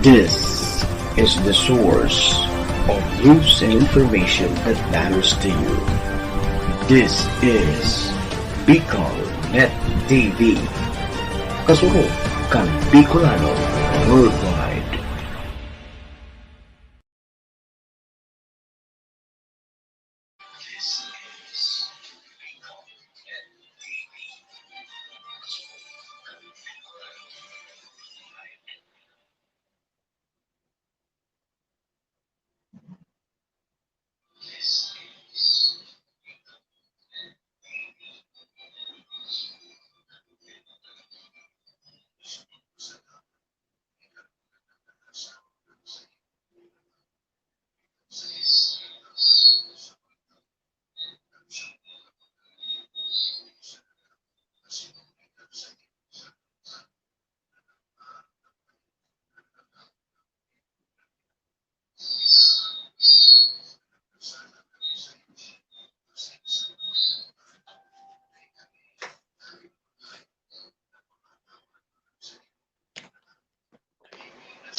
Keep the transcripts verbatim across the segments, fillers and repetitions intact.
This is the source of news and information that matters to you. This is Bicol Net T V. Kasurog kan Bicolano worldwide.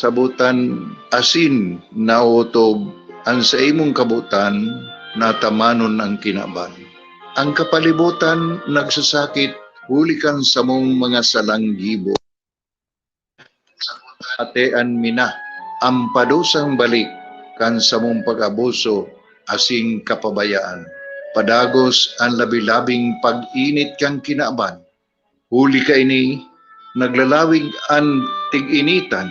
Sabotan asin naotob an saimong kabotan, natamanon an kinaban. Ang kapalibotan nagsasakit huli kan samong mga salang gibo. Atean mi na an padusang balik kan samong pag-abuso asin kapabayaan. Padagos an labi-labing pag-init kan kinaban. Huli kaini, naglalawig an tig-initan,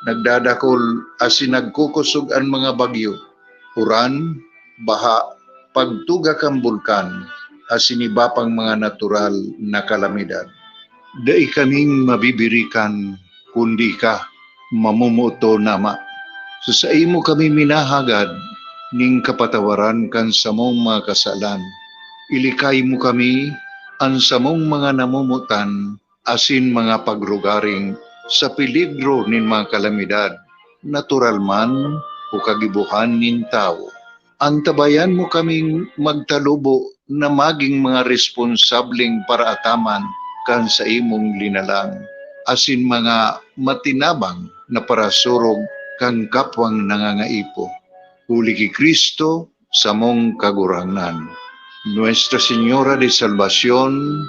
nagdadakol asin nagkukosog an mga bagyo, uran, baha, pagtuga kan bulkan, asin iba pang mga natural na kalamidad. Dai kaming mabibirikan, kundi ika, mamomoton, Ama. Sa saimo kami minahagad nin kapatawaran kan samong mga kasalan. Ilikay mo kami, an samong mga namomotan, asin mga pagrugaring sa peligro nin mga kalamidad, natural man o kagibohan nin tawo. Antabayan mo kaming magtalubo na magin mga responsableng paraataman kan saimong linalang, asin mga matinabang na parasurog kan kapwang nangangaipo. Huli ki Cristo, samong Kagurangnan. Nuestra Señora de Salvacion,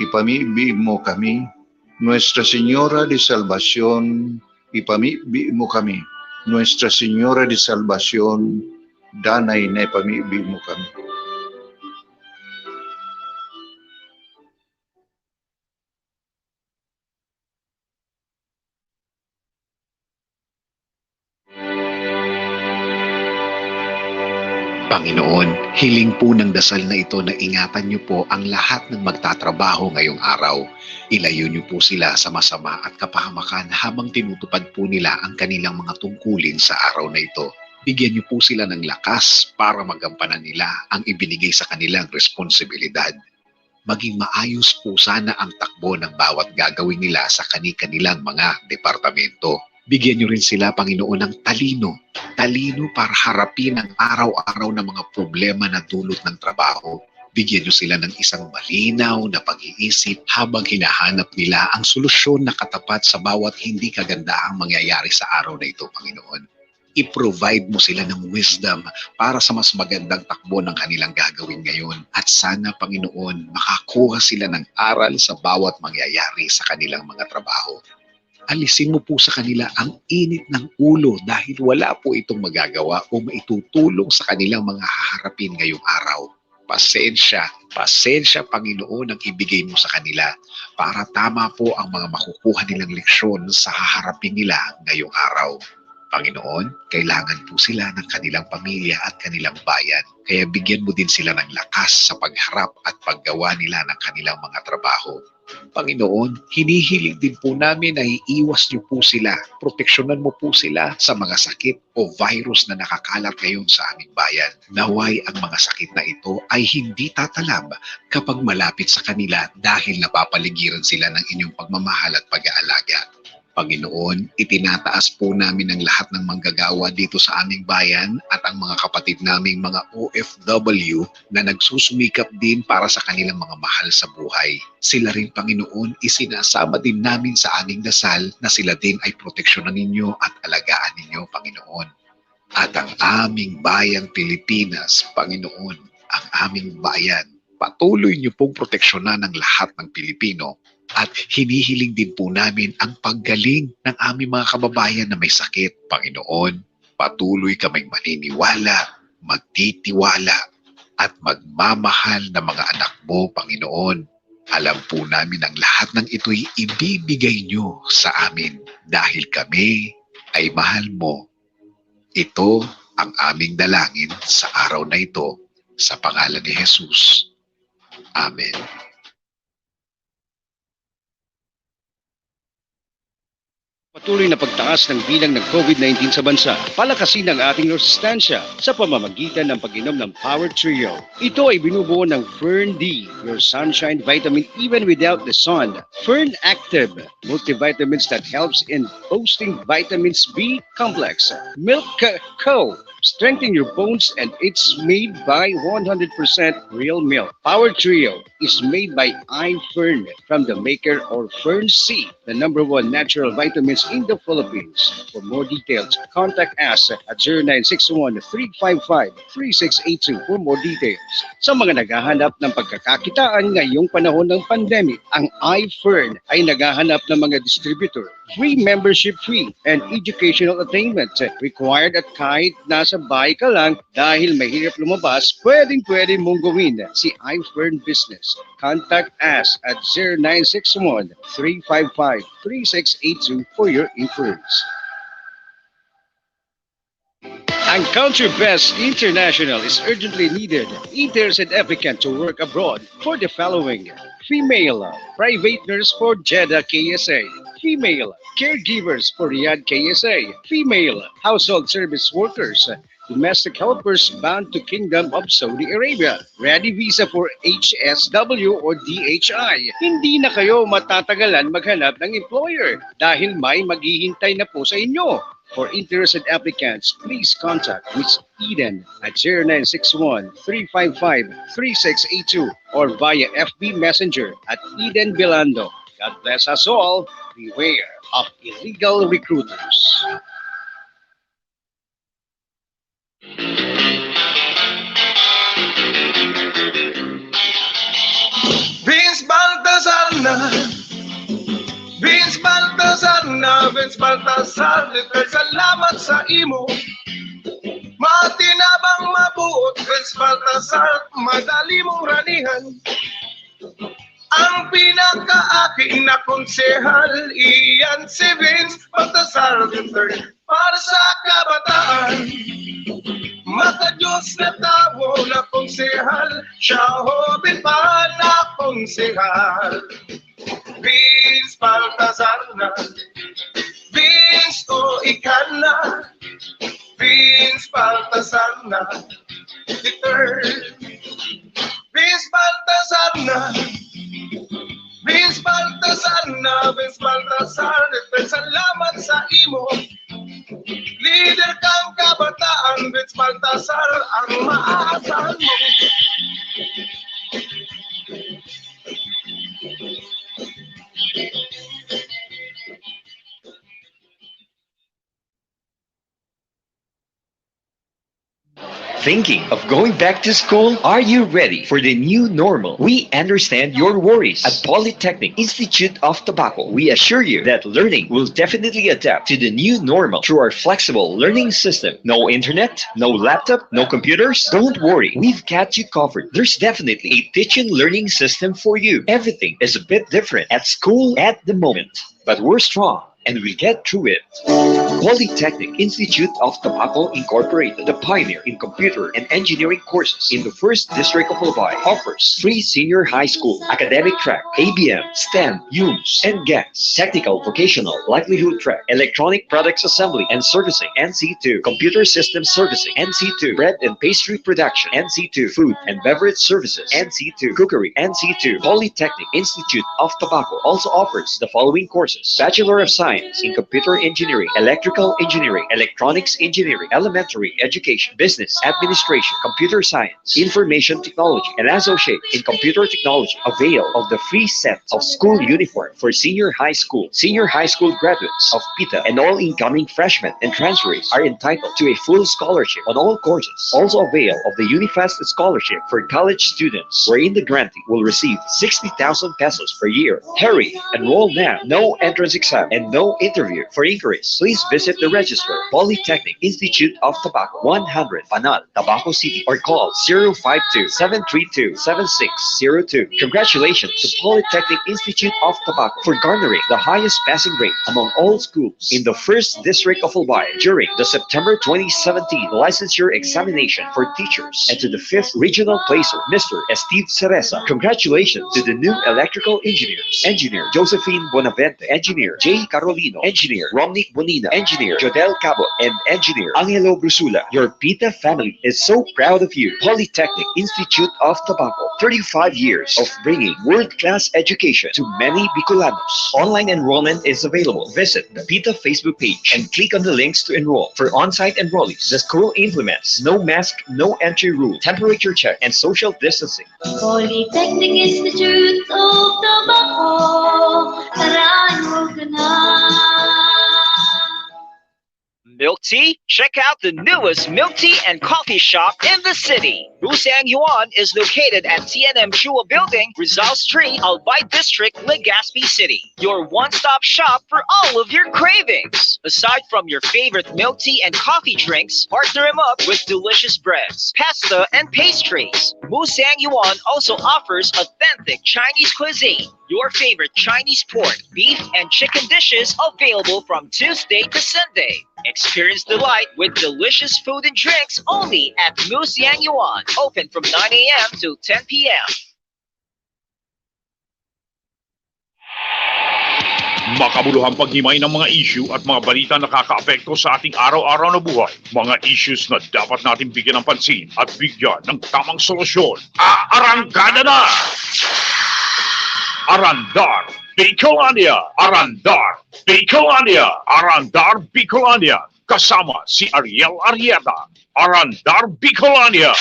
ipamibi mo kami. Nuestra Señora de Salvacion, ipamibi mo kami. Nuestra Señora de Salvacion, danay na ipamibi mo kami. Panginoon, hiling po ng dasal na ito na ingatan niyo po ang lahat ng magtatrabaho ngayong araw. Ilayo niyo po sila sa masama at kapahamakan habang tinutupad po nila ang kanilang mga tungkulin sa araw na ito. Bigyan niyo po sila ng lakas para magampanan nila ang ibinigay sa kanilang responsibilidad. Maging maayos po sana ang takbo ng bawat gagawin nila sa kani-kanilang mga departamento. Bigyan niyo rin sila, Panginoon, ng talino. Talino para harapin ang araw-araw na mga problema na dulot ng trabaho. Bigyan niyo sila ng isang malinaw na pag-iisip habang hinahanap nila ang solusyon na katapat sa bawat hindi kagandahang mangyayari sa araw na ito, Panginoon. I-provide mo sila ng wisdom para sa mas magandang takbo ng kanilang gagawin ngayon. At sana, Panginoon, makakuha sila ng aral sa bawat mangyayari sa kanilang mga trabaho. Alisin mo po sa kanila ang init ng ulo dahil wala po itong magagawa o maitutulong sa kanilang mga haharapin ngayong araw. Pasensya, pasensya, Panginoon, ang ibigay mo sa kanila para tama po ang mga makukuha nilang leksyon sa haharapin nila ngayong araw. Panginoon, kailangan po sila ng kanilang pamilya at kanilang bayan. Kaya bigyan mo din sila ng lakas sa pagharap at paggawa nila ng kanilang mga trabaho. Panginoon, hinihiling din po namin na iiwas niyo po sila, proteksyonan mo po sila sa mga sakit o virus na nakakalat ngayon sa aming bayan. Naway ang mga sakit na ito ay hindi tatalab kapag malapit sa kanila dahil napapaligiran sila ng inyong pagmamahal at pag-aalaga. Panginoon, itinataas po namin ang lahat ng manggagawa dito sa aming bayan at ang mga kapatid naming mga O F W na nagsusumikap din para sa kanilang mga mahal sa buhay. Sila rin, Panginoon, isinasama din namin sa aming dasal na sila din ay proteksyonan ninyo at alagaan ninyo, Panginoon. At ang aming bayang Pilipinas, Panginoon, ang aming bayan, patuloy niyo pong proteksyonan ang lahat ng Pilipino. At hinihiling din po namin ang paggaling ng aming mga kababayan na may sakit, Panginoon. Patuloy kaming maniniwala, magtitiwala, at magmamahal na mga anak mo, Panginoon. Alam po namin ang lahat ng ito'y ibibigay niyo sa amin dahil kami ay mahal mo. Ito ang aming dalangin sa araw na ito, sa pangalan ni Jesus. Amen. Patuloy na pagtaas ng bilang ng COVID nineteen sa bansa, palakasin ang ating resistensya sa pamamagitan ng pag-inom ng Power Trio. Ito ay binubuo ng Fern D, your sunshine vitamin even without the sun. Fern Active, multivitamins that helps in boosting vitamins B complex. Milk Co, strengthen your bones and it's made by one hundred percent real milk. Power Trio is made by iFern from the maker or Fern Seed, the number one natural vitamins in the Philippines. For more details, contact us at zero nine six one, three five five, three six eight two for more details. Sa mga naghahanap ng pagkakakitaan ngayong panahon ng pandemic, ang iFern ay naghahanap ng mga distributor. Free membership fee and educational attainment required at kahit nasa bahay ka lang dahil mahirap lumabas, pwedeng-pwede mong gawin si iFern Business. Contact us at zero nine six one, three five five, three six eight two for your inquiries. Ang Country Best International is urgently needed. Interested applicant to work abroad for the following: female, private nurse for Jeddah K S A; female, caregivers for Riyadh K S A; female, household service workers, domestic helpers bound to Kingdom of Saudi Arabia. Ready visa for H S W or D H I. Hindi na kayo matatagalan maghanap ng employer dahil may maghihintay na po sa inyo. For interested applicants, please contact Miss Eden at zero nine six one, three five five, three six eight two or via F B Messenger at Eden Belando. God bless us all. Beware of illegal recruiters. Vince Baltazar na. Vince Baltazar na. Vince Baltazar, literal salamat sa imo. Matinabang mabuot, Vince Baltazar, madali mong ranihan. Ang pinakaaki na konsehal, iyan si Vince Baltazar the third. Para sa kabataan, maka-Diyos na tawo na konsehal, siya hoben pa na konsehal. Vince Baltazar na, Vince o ika na, Vince Baltazar na, the third. Vince Baltazar na, Vince Baltazar na, Vince Baltazar, the third. Salamat sa imo. Lider kang kabataan, Vince Baltazar, ang maaasahan mo. Thinking of going back to school? Are you ready for the new normal? We understand your worries. At Polytechnic Institute of Tabaco, we assure you that learning will definitely adapt to the new normal through our flexible learning system. No internet, no laptop, no computers? Don't worry, we've got you covered. There's definitely a teaching learning system for you. Everything is a bit different at school at the moment, but we're strong and we'll get through it. Polytechnic Institute of Tabaco Incorporated, the pioneer in computer and engineering courses in the first district of Albay, offers free senior high school academic track, A B M, STEM, UMS, and GECS, technical vocational livelihood track, electronic products assembly and servicing, N C two, computer system servicing, N C two, bread and pastry production, N C two, food and beverage services, N C two, cookery, N C two. Polytechnic Institute of Tabaco also offers the following courses: Bachelor of Science science, in computer engineering, electrical engineering, electronics engineering, elementary education, business administration, computer science, information technology, and associate in computer technology. Avail of the free set of school uniform for senior high school, senior high school graduates of PITA, and all incoming freshmen and transferees are entitled to a full scholarship on all courses. Also avail of the Unifest scholarship for college students, wherein the grantee will receive sixty thousand pesos per year. Hurry! Enroll now. No entrance exam and no interview. For inquiries, please visit the registrar, Polytechnic Institute of Tabaco, one hundred Panal, Tabaco City, or call zero five two, seven three two, seven six zero two. Congratulations to Polytechnic Institute of Tabaco for garnering the highest passing rate among all schools in the first district of Albay during the September twenty seventeen licensure examination for teachers, and to the fifth regional placer, Mister Steve Cereza. Congratulations to the new electrical engineers, Engineer Josephine Bonavente, Engineer Jay Carolino, Engineer Romnick Bonina, Engineer Jodel Cabo, and Engineer Angelo Brusula. Your PITA family is so proud of you. Polytechnic Institute of Tabaco, thirty-five years of bringing world-class education to many Bicolanos. Online enrollment is available. Visit the PITA Facebook page and click on the links to enroll. For on-site enrollees, the school implements no mask, no entry rule, temperature check, and social distancing. Polytechnic Institute of Tabaco, tara, enroll ka na. Milk tea? Check out the newest milk tea and coffee shop in the city. Musang Yuan is located at T N M Chua Building, Rizal Street, Albay District, Legazpi City. Your one-stop shop for all of your cravings. Aside from your favorite milk tea and coffee drinks, partner 'em up with delicious breads, pasta, and pastries. Musang Yuan also offers authentic Chinese cuisine. Your favorite Chinese pork, beef, and chicken dishes available from Tuesday to Sunday. Experience delight with delicious food and drinks only at Musang Yuan. Open from nine a m to ten p m. Makabuluhang paghimay ng mga isyu at mga balita na nakakaapekto sa ating araw-araw na buhay. Mga issues na dapat natin bigyan ng pansin at bigyan ng tamang solusyon. Aarangkada na! Arandar Bicolania! Arandar Bicolania! Arandar Bicolania! Kasama si Ariel Arrieta. Arandar Bicolania!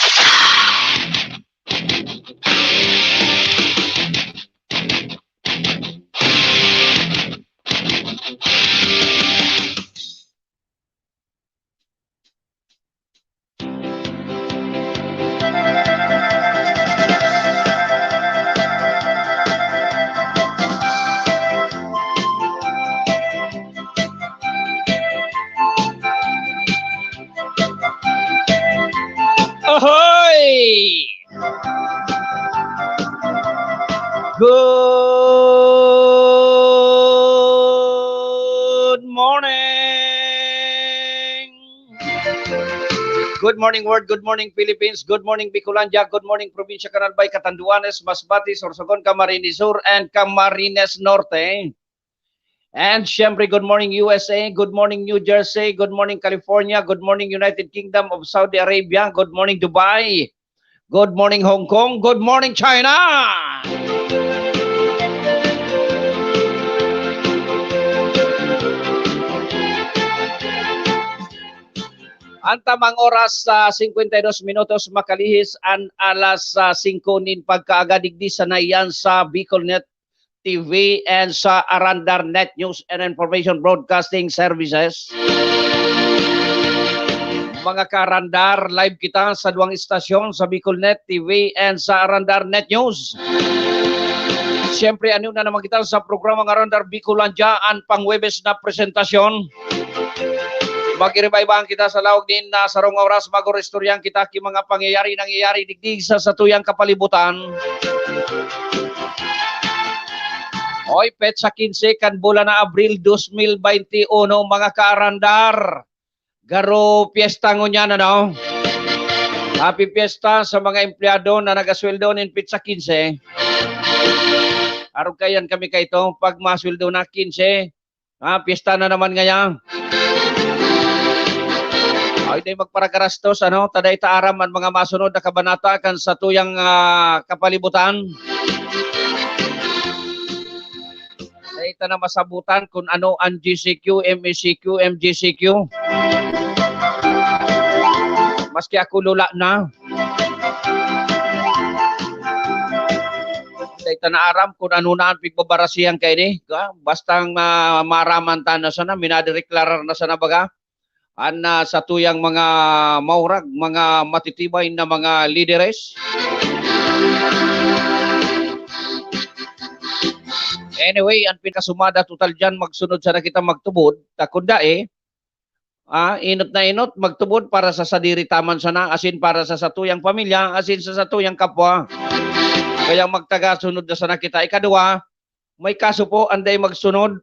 Ahoy! Good morning! Good morning, world. Good morning, Philippines. Good morning, Bicolandia. Good morning, Probinsya kan Albay, Catanduanes, Masbate, Sorsogon, Camarines Sur, and Camarines Norte. And syempre, good morning, U S A. Good morning, New Jersey. Good morning, California. Good morning, United Kingdom of Saudi Arabia. Good morning, Dubai. Good morning, Hong Kong. Good morning, China! Ang tamang oras sa singkwenta y dos minutos, makalihis an alas, ah, singko nin pagkaaga digdi sana iyan sa Bicolnet T V and sa Arandar Net News and Information Broadcasting Services. Mga kaarandar, live kita sa duwang istasyon, sa Bicolnet T V and sa Arandar Net News. Siyempre, ano na naman kita sa programang Arandar Bicolandia, an pang-Huwebes na presentasyon. Mag-iriba-ibahan kita sa laog nin, ah, sarong oras, mag-oristoryahan kita ki mga pangyayari nangyayari digdi sa satuyang kapalibutan. Oy, petsa kinse kan bulan na Abril dos mil baynte uno, mga kaarandar. Garo piyesta ngunyan, ano? Happy Fiesta sa mga empleyado na nagasweldo nin petsa kinse. Arog kaiyan kami kaito, pag masweldo na kinse, ah, piyesta na naman ngaya. Ay, di magparagarastos, ano? Ta dai ta aram an mga masunod na kabanata kan satuyang, ah, kapalibutan. Dai ta na masabutan kun ano an G C Q, M E C Q, M G C Q. Maski ako lula na. Dai ta na aram kun ano na an pigbabarasihan kaini, ka? Bastang, ah, maaraman ta na sana, minadereklarar na sana baga. An, ah, satuyang mga maurag, mga matitibay na mga lideres. Anyway, an pinakasumada total diyan, magsunod sana kita magtubod, ta kun dai, ah, inot na inot, magtubod para sa sadiri ta man sana, asin para sa satuyang pamilya, asin sa satuyang kapwa. Kaya magtagasunod na sana kita. Ikaduwa, may kaso po, anday magsunod.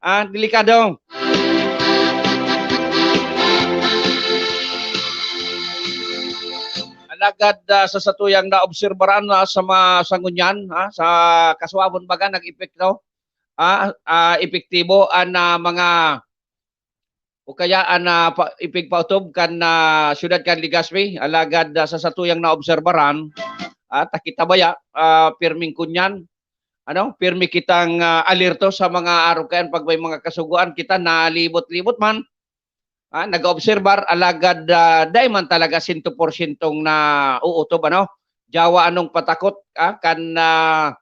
Ah, delikado. Alagad, ah, sa satuyang naobserbaran na sa ma-, sa ngunyan, ha, sa kasuabon baga, nag-epekto, ah, ah, epektibo an, ah, mga o kaya an, ah, pa-, ipigpaotob kan, ah, siyudad kan Legazpi. Alagad, ah, sa satuyang naobserbaran, ah, ta kita baya, ah, pirming kunyan, ano, pirmi kitang, ah, alerto sa mga arog kayan pag may mga kasugoan kita nalibot-libot man, ah, nag-oobserbar, alagad, ah, dai man talaga sento porsyentong nauutob, ano. Yawa anong patakot, ah, kan, ah,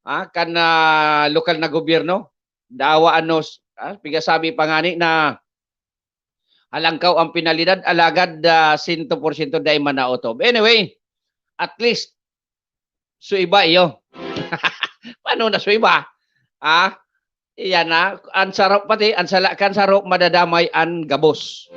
ah, kan, ah, lokal na gobyerno. Yawa ano, s-, ah, pigasabi pa ngani na halangkaw ang penalidad, alagad, ah, sento porsyento dai man naotob. Anyway, at least, suiba iyo. Paano na suiba? Ah, iyan na. An saro pati, an sala kan saro, madadamay an gabos.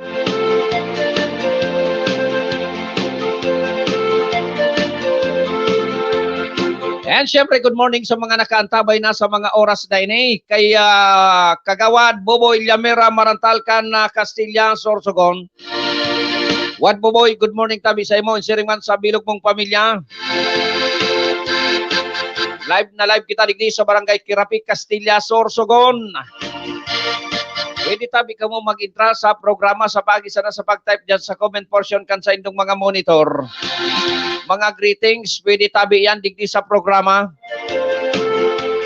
And syempre, good morning sa mga nakaantabay na sa mga oras na ini. Kay, ah, Kagawad Boboy Llamera, Marantal kan, ah, Castilla, Sorsogon. Wad Boboy, good morning tabi sa imo, siring man sa bilog mong pamilya. Live na live kita digdi sa Barangay Kirapi, Castilla, Sorsogon. Pwede tabi kamo mag-entra sa programa sa paagi sana sa pag-type dyan sa comment portion kan sa indong mga monitor. Mga greetings, pwede tabi yan digdi sa programa.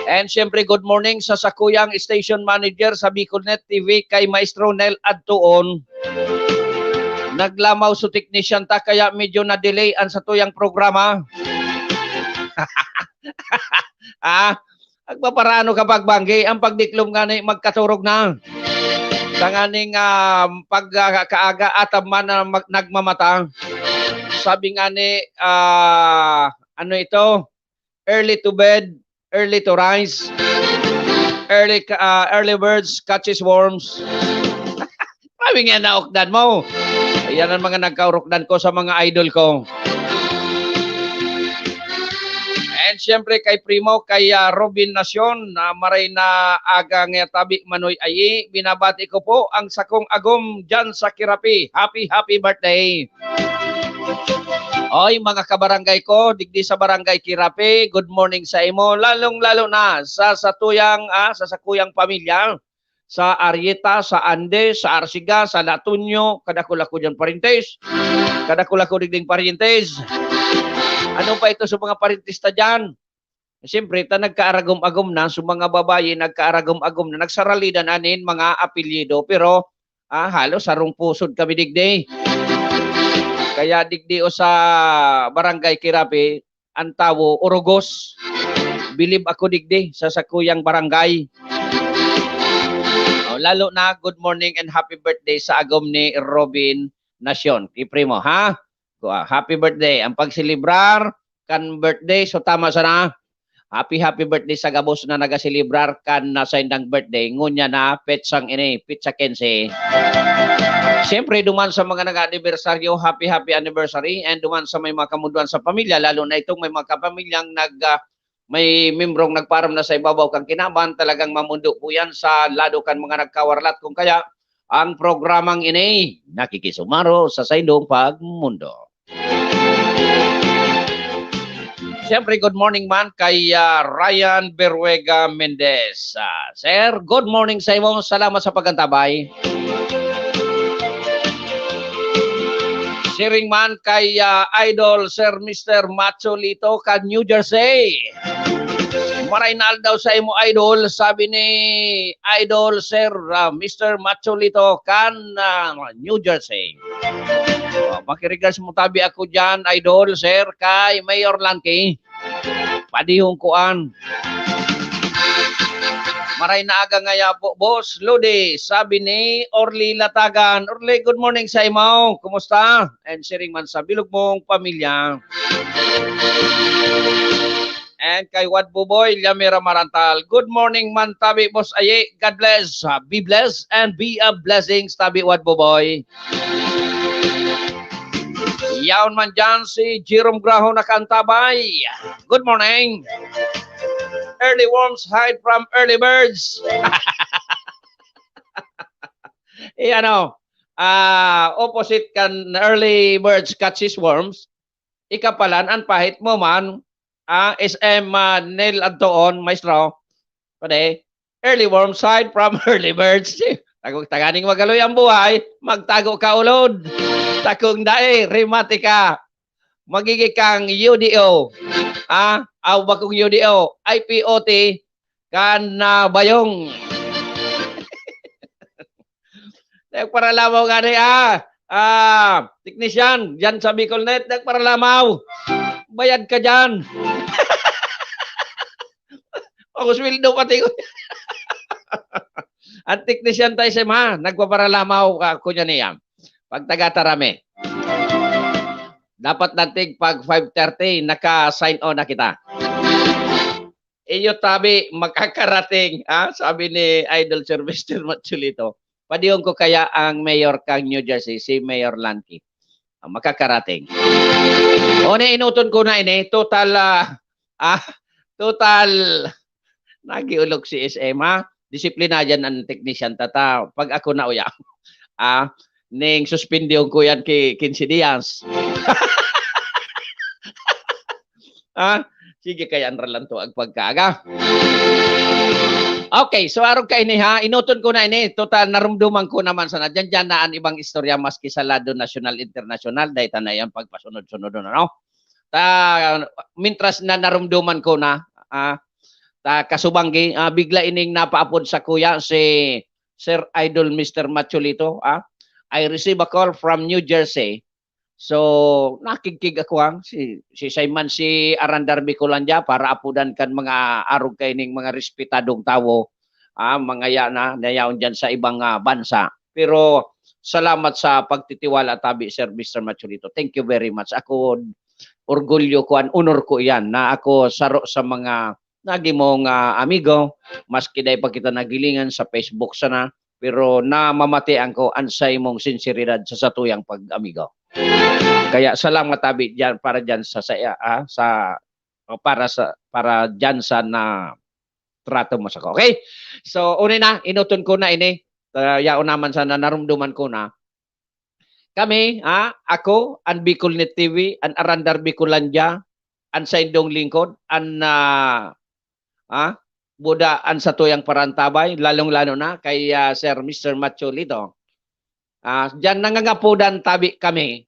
And syempre, good morning sa sakuyang station manager sa Bicolnet T V, kay Maestro Nel Adtuon. Naglamaw so technician ta, kaya medyo na-delay an satuyang programa. Ah, nagpaparano ka pagbanggi, ang pagdiklom ngani magkaturog na. Tanganing, ah, pag, ah, kaaga atam man na mag-, nagmamata. Sabi ngani, ah, ano ito? Early to bed, early to rise. Early, ah, early birds catches worms. Sabi nga naokdan mo. Ayan ang mga nagkaurokdan ko sa mga idol ko. And syempre kay Primo, kay, ah, Robin Nacion, na maray na aga nga tabi manoy ayi, binabati ko po ang sakong agom dyan sa Kirapi. Happy, happy birthday! Oy, mga kabarangay ko, digdi sa Barangay Kirapi, good morning sa imo, lalong-lalo na sa satuyang, ah, sa sakuyang pamilya, sa Arieta, sa Andes, sa Arsiga, sa Latunyo, kadakul ako diyan, parintes. Kadakul ako digding parintes. Ano pa ito sa mga parintes ta diyan? Siyempre, ta nagkaaragom-agom na, so mga babayi nagkaaragom-agom na, nagsaralidan anin mga apelyido, pero, ah, halos sarong pusod kami digdi. Kaya digdi o sa Barangay Kirapi, ang tawo, orogos. Bilib ako digdi sa sakuyang barangay. Oh, lalo na, good morning and happy birthday sa agom ni Robin Nacion. Ki Primo, ha? Ko, ah, happy birthday. Ang pagselebrar kan birthday, so tama sana. Happy, happy birthday sa gabos na nagaselebrar kan na saindang birthday. Ngunyan na, petsang ini, petsa quince. Siyempre, duman sa mga nag-anibersaryo, happy, happy anniversary. And duman sa may mga kamunduan sa pamilya, lalo na itong may mga kapamilyang nag, ah, may membrong nagpaaram na sa ibabaw kan kinaban, talagang mamundo po yan sa lado kan mga nagkawarlat. Kung kaya, ang programang ini, nakikisumaro sa saindong pagmundo. Siyempre, good morning man kay, ah, Ryan Beruega Mendez. Ah, sir, good morning sa imo. Salamat sa pag-antabay. Siring man kay, ah, Idol Sir Mister Macho Lito kan New Jersey. Maray na aldaw sa imo, idol, sabi ni Idol Sir, ah, Mister Macholito kan, ah, New Jersey. Oh, makiregards mo tabi ako diyan, idol, sir, kay Mayor Lanky. Padihon kuan. Maray na aga ngaya po, Boss Lodi, sabi ni Orly Latagan. Orly, good morning sa imo. Kumusta? And siring man sa bilog mong pamilya. And kay Wad Buboy, Yamira Marantal. Good morning man tabi, Boss Aye. God bless. Ah, be blessed and be a blessing, tabi Wad Buboy. Yaon man dyan si Jerome Graho nakaantabay. Good morning. Early worms hide from early birds. Eh, ano, ah, opposite kan early birds catches worms, ikapalan an pahit mo man, ah, S M, ah, Nel Antoon, maestro. Pwede, early worms hide from early birds. Tago, tanganing magaloy ang buhay, magtago ka ulod. Takong dai, remati ka. Magiging kang U D O. Ah, aw, bakong U D O, I P O T, kan, ah, bayong. Nagparalamaw gani, ah, ah, technician, dyan sa Bicolnet, nagparalamaw. Bayad ka dyan. Pangusweldo pati ko. Ang technician tayo sa mga, nagpaparalamaw ka, kunya niya. Pagtagatarami. Dapat nating pag five thirty, naka-sign on na kita. Iyo tabi, makakarating, ha? Sabi ni Idol Sir Mister Machulito. Padihon ko kaya ang mayor kang New Jersey, si Mayor Lanky. Ah, makakarating. O, ni inuton ko na ini, total, ah, ah, total, nagiulog si S M, ha? Disiplina dyan ang technician, tata. Pag ako na uya, ah, ning suspendihon ko yan ki quince dias. Ah, sige, kaya an ralan to ag pagkaaga. Okay, so arog kaini ha, inuton ko na ini. Total, narumduman ko naman sana. Diyan, diyan na an ibang istorya, maski sa lado nasyonal, internasyonal, dahil ta na yan pagpasunod-sunod, ano? Ta, mintras na narumduman ko na, ah, ta kasubanggi, ah, bigla ining napaapod sa kuya si Sir Idol Mister Machulito, ah. I receive a call from New Jersey. So, nakigkig ako, ah, si, si Simon, si Arandar Bicolandia, para apodan kan mga arog kaining mga respetadong tawo, ah, mga ya na, nayaon dyan sa ibang, ah, bansa. Pero salamat sa pagtitiwala tabi, Sir Mister Machulito. Thank you very much. Ako, orgulyo ko, an honor ko iyan na ako saro sa mga nagimong, ah, amigo, maski dai pa kita nagilingan sa Facebook sana, pero namamatian ko an saimong sinseridad sa satuyang pag-amigo. Kaya salamat tabi diyan para diyan sa, sa, ah, sa, para sa, para diyan sa na trato mo sako. Okay? So, uni na, inuton ko na ini. Ah, yaon naman sana, narumduman ko na. Kami, ah, ako, an Bicolnet T V, an Arandar Bicolandia, an saindong lingkod, an, ah, ah, buda an satuyang parantabay, lalong-lalo na kay, ah, Sir Mister Machulito. Ah, diyan nangangapodan tabi kami.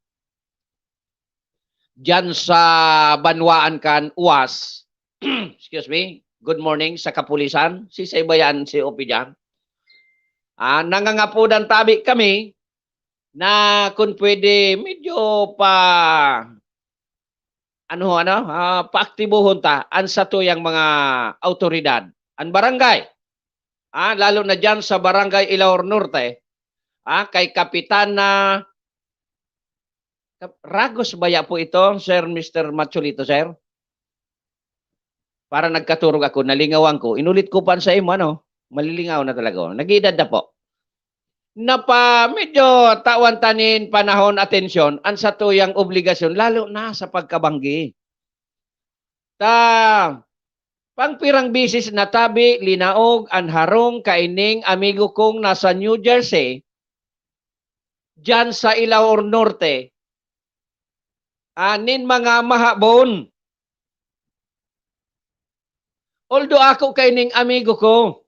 Diyan sa banwaan kan UAS. Excuse me. Good morning sa kapulisan. Si Saybayan, si O P diyan. Ah, nangangapodan tabi kami na kung pwede, medyo pa, ano, ano, ah, paaktibohon ta an satuyang mga awtoridad. An barangay, ah, lalo na diyan sa Barangay Ilaor Norte, ah, kay Kapitan na Kap-, Ragos baya po ito, Sir Mister Machulito, sir? Para nagkaturog ako, nalingawan ko. Inulit ko pa sa imo, ano? Malilingaw na talaga, oh. Nag-iidad na po. Napa, medyo tawan ta nin panahon, atensyon, an satuyang obligasyon, lalo na sa pagkabanggi. Ta, pangpirang bisis na tabi, linaog an harong kaining amigo kong nasa New Jersey, diyan sa Ilaor Norte, ah, nin mga mahabon. Although ako kaining amigo ko,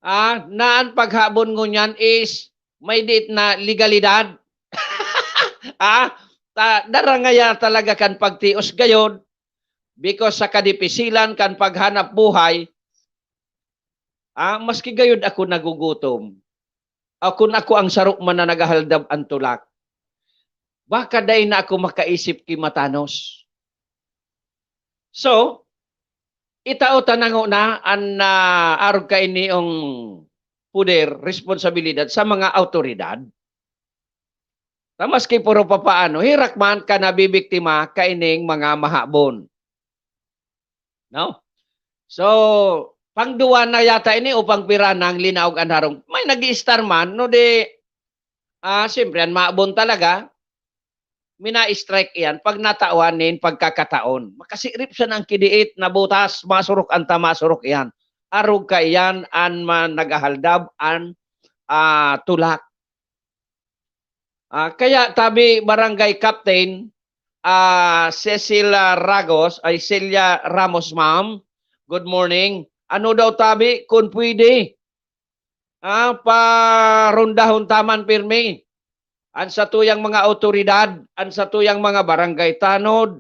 ah, na an paghabon ngunyan is may diit na legalidad. Ah, ta-, darangaya talaga kan pagtios gayod. Because sa kadipisilan kan paghanap buhay, ah, maski gayod ako nagugutom, o kun ako ang saro man na naghahaldab an tulak, baka dai na ako makaisip ki matanos. So, itao ta na ngona an, ah, arog kainiong poder, responsabilidad sa mga awtoridad. Ta maski puro papaano, herak man kan nabibiktima kaining mga mahabon. No? So, pangduwa na yata ini o pangpira nang linaog an harong. May nag-i-star man, no di, ah, siyempre, an mahabon talaga, mina-strike iyan pag natawan nin pagkakataon. Makasirip siya ng kidiit, nabutas, masurok an tama, surok iyan. Arog kaiyan an ma-, naghahaldab an, ah, tulak. Ah, kaya tabi Barangay Captain, ah, Cecilia Ragos, ay, Celia Ramos, ma'am. Good morning. Ano daw tabi, kung pwede, ah, parundahon ta man pirmi an satuyang mga awtoridad, an satuyang mga barangay tanod,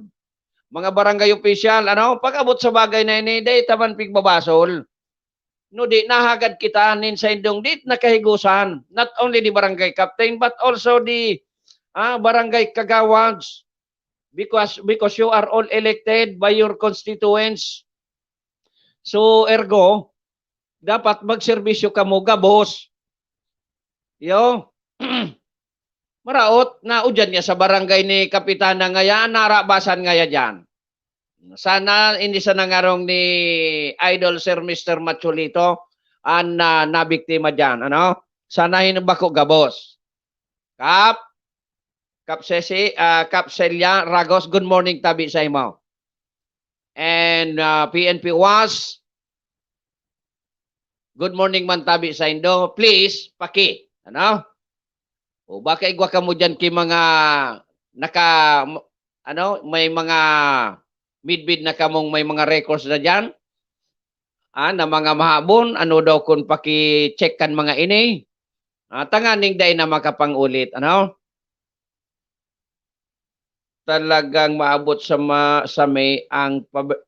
mga barangay opisyal, ano, pag-abot sa bagay na ini, dai ta man pigbabasol. No di, nahagad kita nin saindong di nakahigusan, not only the barangay captain, but also the, ah, barangay kagawads, because, because you are all elected by your constituents. So, ergo, dapat magserbisyo kamo gabos. Yo, maraot na udyan niya sa barangay ni Kapitana ngaya, narabasan ngaya diyan. Sana hindi sa nangarong ni Idol Sir Mister Macholito an, ah, nabiktima diyan, ano? Sana hin-, bako gabos. Kap, Kap Ceci, ah, Kap Celia Ragos, good morning tabi sa imo. And, ah, P N P was, good morning man tabi saindo. Please, paki, ano? O baka igwa kamo diyan ki mga naka, ano, may mga midbid na kamong may mga records na diyan, ah, na mga mahabon, ano daw kun paki-check kan mga ini? Ah, tanganing dai na makapang-ulit, ano? Talagang maabot sa ma-, sa may ang pab-,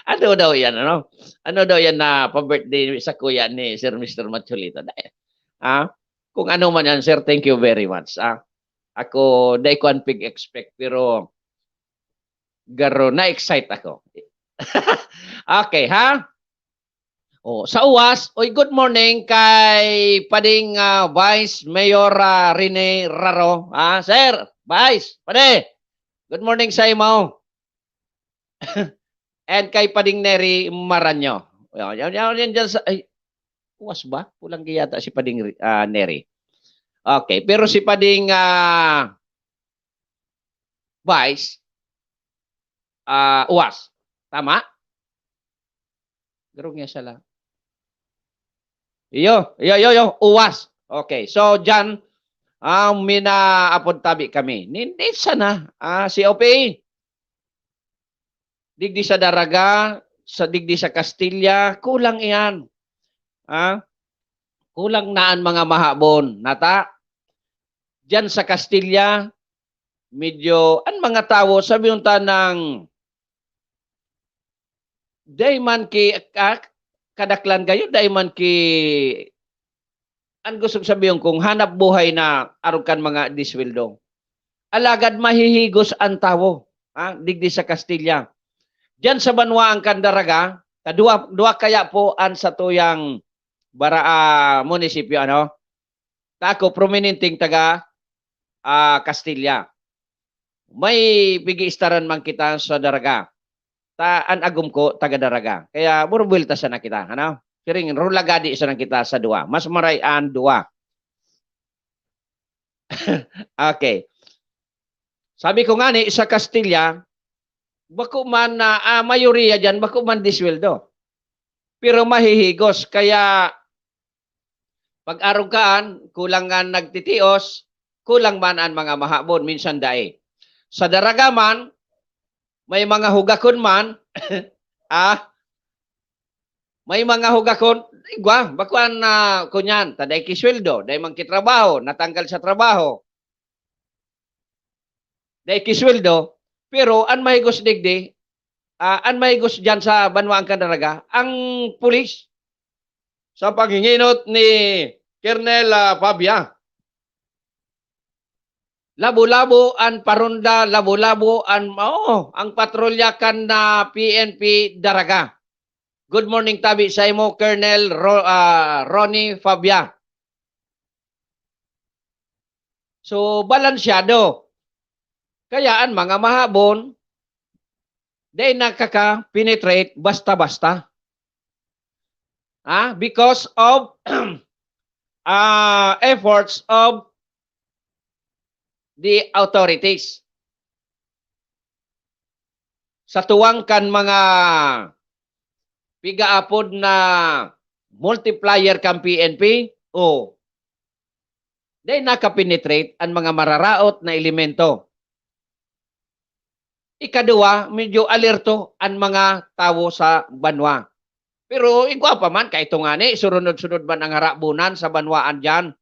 ano daw yan, ano? Ano daw yan na pa-birthday sa kuya ni Sir Mister Macholito? Dai, ah, kung ano man yan, sir, thank you very much, ah. Ako, dai ko an pig-expect, pero garo, na-excite ako. Okay, ha? Oh, sa uwas, oy, good morning kay Pading, ah, Vice Mayor, ah, Rene Raro. Ah, sir, Vice, Padi, good morning sa imo. And kay Pading Neri Maranyo. Yan, yan, yan, yan dyan sa, ay, uwas ba? Pulang yata si Pading, ah, Neri. Okay, pero si Pading, ah, Vice, ah, uwas. Tama? Garong niya sala. Iyo, iyo, iyo, iyo, uwas. Okay, so dyan, ah, minaapod tabi kami. Hindi sana, ah, si O P, digdi sa Daraga, sa, digdi sa Castilla, kulang iyan. Ah, kulang na an mga mahabon. Nata, dyan sa Castilla, medyo, an mga tawo, sabi yung tanang, dai man ki, ah, kadaklan gayo, dai man ki, an gustong sabihon kong hanap buhay na arog kan mga disweldo. Alagad mahihigos an tawo, ha, digdi sa Castilla. Diyan sa banwaan kan Daraga, ta duwa, duwa kaya po an satuyang bara-, ah, munisipyo, ano? Ta ako, prominenteng taga, ah, Castilla. May pig-iistaran man kita sa Daraga. Ta, an agom ko, taga Daraga. Kaya, burbulta sana kita, ano? Siring, rulagadi sana kita sa duwa. Mas maray an duwa. Okay. Sabi ko ngani, sa Castilla, bako man na, ah, mayoriya diyan, bako man disweldo. Pero mahihigos. Kaya, pag arog kaan, kulang nga nagtitios, kulang man an mga mahabon, minsan dai. Sa Daraga man, may mga hugakon man, ah, may mga hugakon, igwa, bako an, ah, kunyan, ta dai ki sweldo, dai man ki trabaho, natanggal sa trabaho. dai ki sweldo, pero an mahigos digdi, ah, an mahigos diyan sa banwaan kan Daraga, ang pulis. Sa paghinginot ni Colonel, ah, Fabia, labo-labo an paronda, labo-labo an, oo, ang patrolya kan, ah, P N P Daraga. Good morning tabi saimo, Colonel Ro-, ah, Ronnie Fabia. So, balansyado. Kaya an mga mahabon, dai nakaka-penetrate basta-basta. Ah, because of, ah, efforts of the authorities. Sa tuwang kan mga pigaapod na multiplier kan P N P, o dai nakapenetrate an mga mararaot na elemento. Ikaduwa, medyo alerto an mga tawo sa banwa. Pero igwa pa man, kay ito ngani, surunod-sunod man ang harabunan sa banwaan diyan.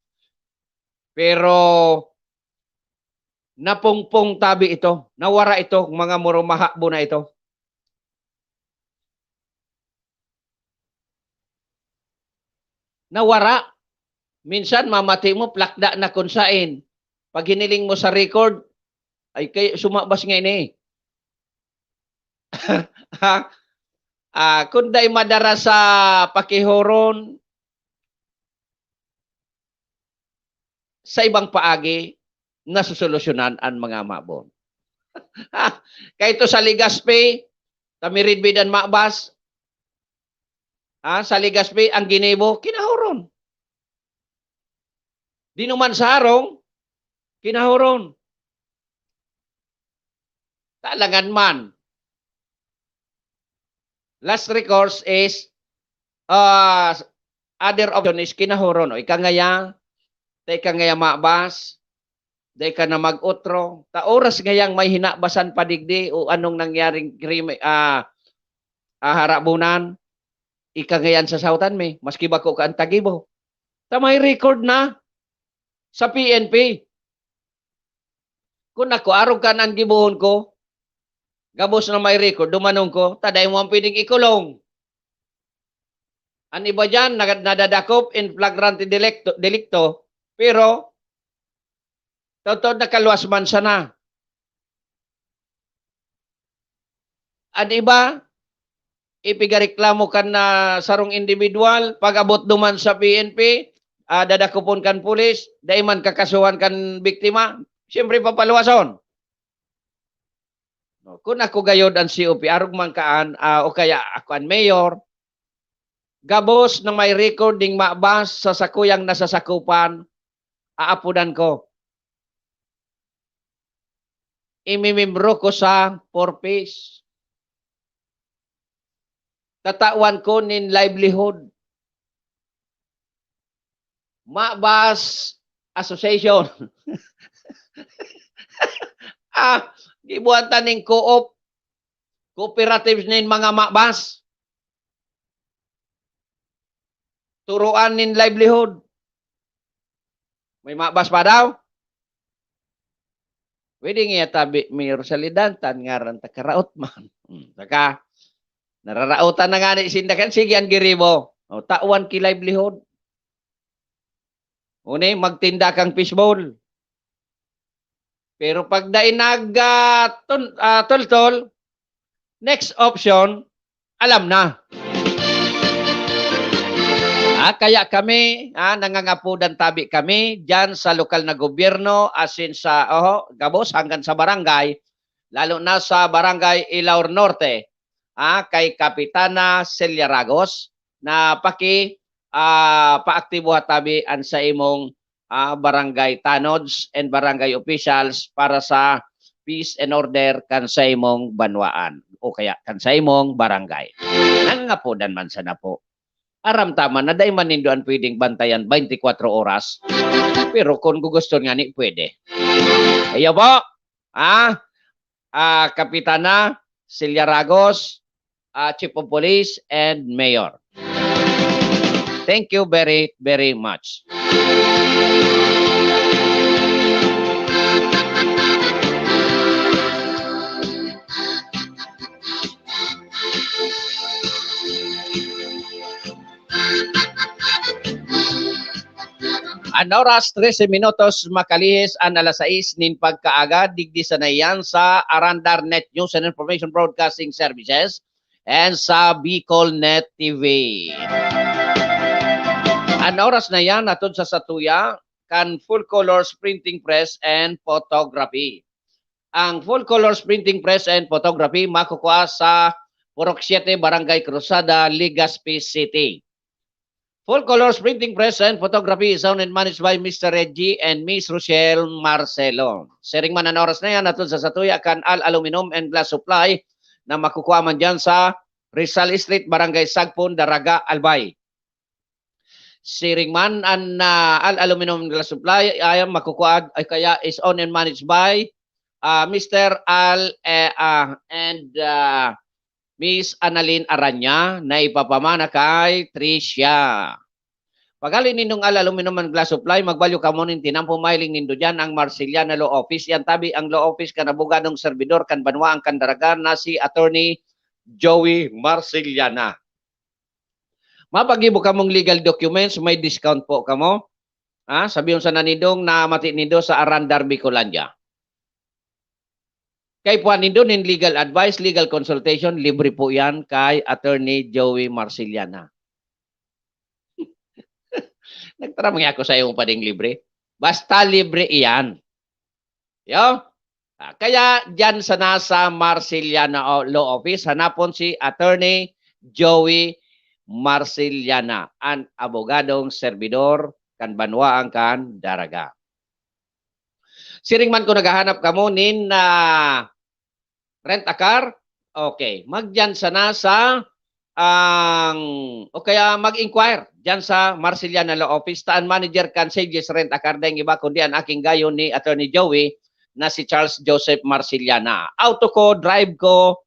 Pero napungpong tabi ito, nawara ito, mga murumahabon na ito. Nawara. Minsan, mamati mo, plakda na kun saen. Pag hiniling mo sa record, ay, kay sumabas nga ini. Ha? Ah, kun dai madara sa pakihoron, sa ibang paagi, nasosolusyonan an mga mabon. Kay ito sa Legazpi, tamiridbid an mabas. Ah, sa Legazpi, ang ginibo, kinahoron. Dinuman sa harong, kinahoron. Talangan man. Last recourse is, ah, other option is kinahoron. O, ika ngaya, ta ika ngaya mabas, dai ka na mag-otro. Ta oras ngayang may hinabasan pa digdi o anong nangyaring krime-, ah, ah, harabunan, ika ngayan sasautan mi, maski bako ka an tagibo. Ta may record na sa P N P. Kun ako, arog kan an gibohon ko, gabos na may record, dumanon ko, ta dai mo man pwedeng ikulong. An iba diyan, nagad-, nadadakop in flagrante delicto, delicto, pero taod-taod nakaluwas man sana. An iba, ipigareklamo kan, ah, sarong indibidwal, pag-abot duman sa P N P, ah, dadakopon kan pulis, dai man kakasuhan kan biktima, siyempre papaluwason. No, kun ako gayod an C O P, arog man kaan, ah, o kaya ako an mayor, gabos na may record ning mabas sa sakuyang nasasakupan, aapodan ko. Imimembro ko sa Four Ps. Tatawan ko nin livelihood. Mabas Association. Ah, gibuhan ta ning co-op, cooperatives nin mga mabas. Turoan nin livelihood. May mabas pa daw? Pwede nga tabi, Mayor Salidan, tan ngaran ta karaot man. Hmm, saka, nararaotan na nga ni sinda kan, sige, ang giribo. O, tawan ki livelihood. Uni, magtinda kang fishball. Pero pag dai nag, ah, tun-, ah, tultol, next option, alam na. Ah, kaya kami, ah, nangangapodan tabi kami diyan sa lokal na gobyerno, as in sa, oho, gabos hanggang sa barangay, lalo na sa Barangay Ilaor Norte, ah, kay Kapitana Celia Ragos na paki-, ah, paaktiboha tabi an sa imong, ah, barangay tanods and barangay officials para sa peace and order kan sa imong banwaan o kaya kan sa imong barangay. Nangangapodan man sana po. Aram ta man na dai man nindo an pwedeng bantayan twenty-four oras. Pero kung guguston ngani, pwede. Iyo po. Ah, ah, Kapitana Celia Ragos, ah, Chief of Police, and Mayor. Thank you very, very much. An oras, trese minutos makalihis an alas sais nin pagkaaga, digdi sana iyan sa Arandar Net News and Information Broadcasting Services and sa Bicol Net T V. An oras na iyan, hatod sa satuya kan Full Colors Printing Press and Photography. Ang Full Colors Printing Press and Photography makukua sa Purok Siete, Barangay Cruzada, Legazpi City. Full Colors Printing Press and Photography is owned and managed by Mister Reggie and Miss Rochelle Marcelo. Siring man an oras na iyan, hatod sa satuya kan Al Aluminum and Glass Supply na makukua man diyan sa Rizal Street, Barangay Sagpon, Daraga, Albay. Siring man an, ah, Al Aluminum and Glass Supply, ayan, makukua, ay, kaya is owned and managed by, ah, Mister Al, eh, ah, and, ah, Miss Annalyn Aranya na ipapamana kay Tricia. Paghali nindong Al Aluminum and Glass Supply, magbalyo kamo nin tinampo, mahiling nindo diyan ang Marceliana Law Office. Yan tabi ang law office kan abogadong serbidor kan banwaan kan Daraga na si Attorney Joey Marceliana. Mapaggibo kamong legal documents, may discount po kamo. Ha? Sabihon sana nindong namati nindo sa Arandar Bicolandia. Kay puhan nindo nin legal advice, legal consultation, libre po yan kay Attorney Joey Marceliana. Nagtaram nga ako sa iyo pading libre. Basta libre iyan. Yo? Ah, kaya diyan sana sa Marceliana o-, Law Office, hanapon si Attorney Joey Marceliana, an abogadong serbidor kan banwaan kan Daraga. Siring man kung naghahanap kamo nin, ah, rent a car, okay, magdiyan sana sa ang, o kaya mag-inquire diyan sa Marceliana Law Office, ta an manager kan Sages Rent a Car, daing iba kundi an aking gayo ni Attorney Joey na si Charles Joseph Marceliana. Auto ko, drive ko,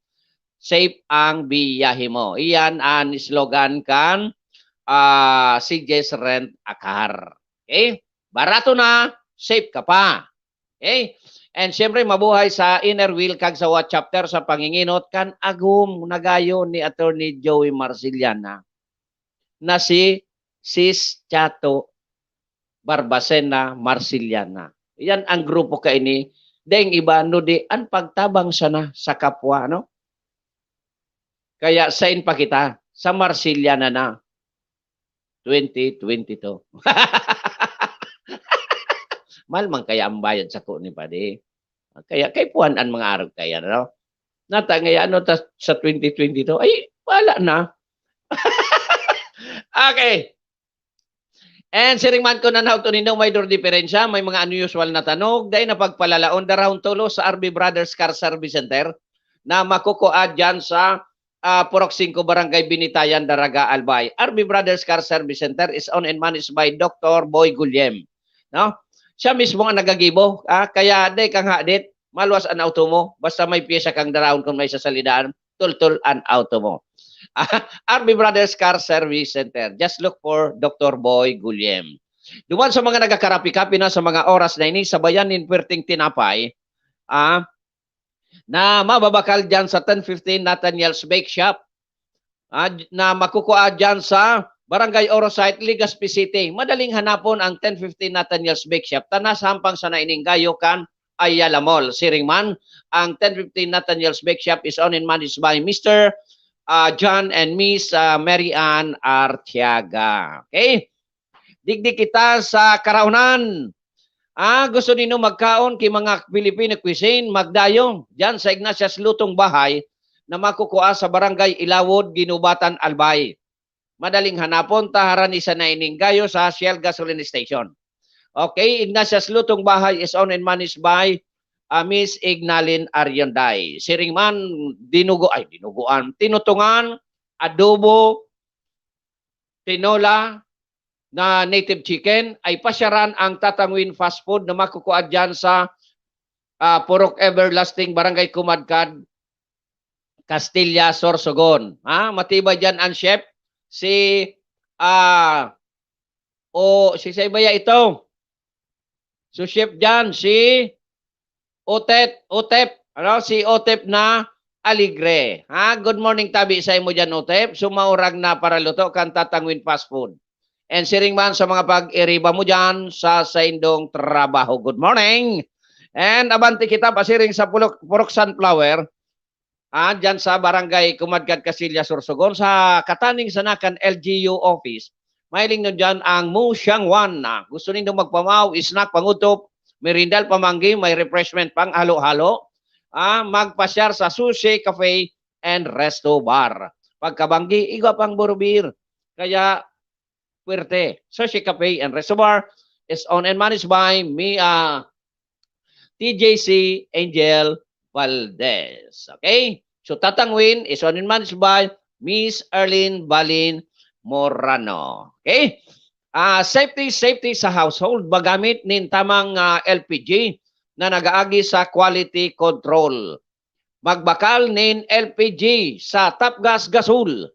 safe ang biyahe mo. Iyan an slogan kan, ah, Sages Rent a Car. Okay? Barato na, safe ka pa. Okay? And siyempre, mabuhay sa inner wheel kag sa what chapter sa panginginot kan agom na gayo ni Attorney Joey Marceliana na si Sis Chato Barbacena Marceliana. Yan ang grupo kaini. Daing iba, no di, an pagtabang sana sa kapwa, no? Kaya sain pa kita? Sa Marceliana na. Twenty twenty-two. Mahal man kaya ang bayad sako ni Padi. Kaya kay puhan an mga arog kaya, no? Nata ngaya ano ta sa twenty twenty-two? Ay, wala na. Okay. And siring man ko na nahuto nindo, may dur diferensya, may mga unusual na tanog, dai na pagpalalaon, darahon tolos sa R B Brothers Car Service Center na makukua dyan sa, ah, Purok singko, Barangay Binitayan, Daraga, Albay. R B Brothers Car Service Center is owned and managed by Doctor Boy Gulyem. No? Siya mismo ang nagagibo, ah, kaya dai kang hadit, maluwas an auto mo, basta may pyesa kang darahon kun may sasalidaan, tultol an auto mo. R B Brothers Car Service Center. Just look for Doctor Boy Gulyem. Duman sa mga nagakarapi-kapi na sa mga oras na ini, sabayan nin puwerteng tinapay, ah, na mababakal diyan sa ten fifteen Nathaniel's Bake Shop, ah, na makukua diyan sa Barangay Oro Site, Legazpi City. Madaling hanapon ang ten fifteen Nathaniel's Bake Shop. Ta nasa hampang sana ining gayo kan Ayala Mall. Siring man, ang ten fifteen Nathaniel's Bake Shop is owned and managed by Mister, ah, John and Miss, ah, Mary Ann Artiaga. Okay? Digdi kita sa Karaonan. Ah, gusto nindo magkaon ki mga Filipino cuisine? Magdayo diyan sa Ignatius Lutong Bahay na makukua sa Barangay Ilawod, Guinobatan, Albay. Madaling hanapon ta, harani sana ining gayo sa Shell Gasoline Station. Okay, Ignatius Lutong Bahay is owned and managed by, ah, Miss Ignalin Arionday. Siring man, dinugo-, ay, dinuguan, tinutungan, adobo, tinola na native chicken, ay pasyaran ang Tatang Win Fast Food na makukua diyan sa, ah, Purok Everlasting, Barangay Kumadkad, Castilla, Sorsogon. Ha? Matibay diyan ang chef, si, ah, o, si sa iba ya ito. So, chef diyan, si Otep, Otep, ano, si Otep na Alegre. Ha? Good morning, tabi sa imo diyan, Otep. So, maurag na paraluto kan Tatang Win Fast Food. And siring man sa mga pag-iriba mo dyan sa saindong trabaho. Good morning. And abante kita pasiring sa Purok, Purok Sunflower. Ah, dyan sa Barangay Kumadkad, Casillas, Sorsogon, sa kataning sana kan L G U office. Mahiling nun dyan ang Mu Xiang Wan. Ah, gusto nindo magpamaw, snack, pangutop, merindal, pamanggi, may refreshment pang halo-halo. Ah, magpasyar sa Sushi Cafe and Resto Bar. Pagkabanggi, igwa pang borobir. Kaya, puwerte. Sushi Cafe and Resto Bar is owned and managed by me, ah, T J C Angel Valdez. Okay? So, Tatang Win is owned and managed by Miss Arlene Balin Morano. Okay? Ah, safety, safety sa household. Magamit nin tamang, ah, L P G na nag-aagi sa quality control. Magbakal nin L P G sa Tapgas Gasol.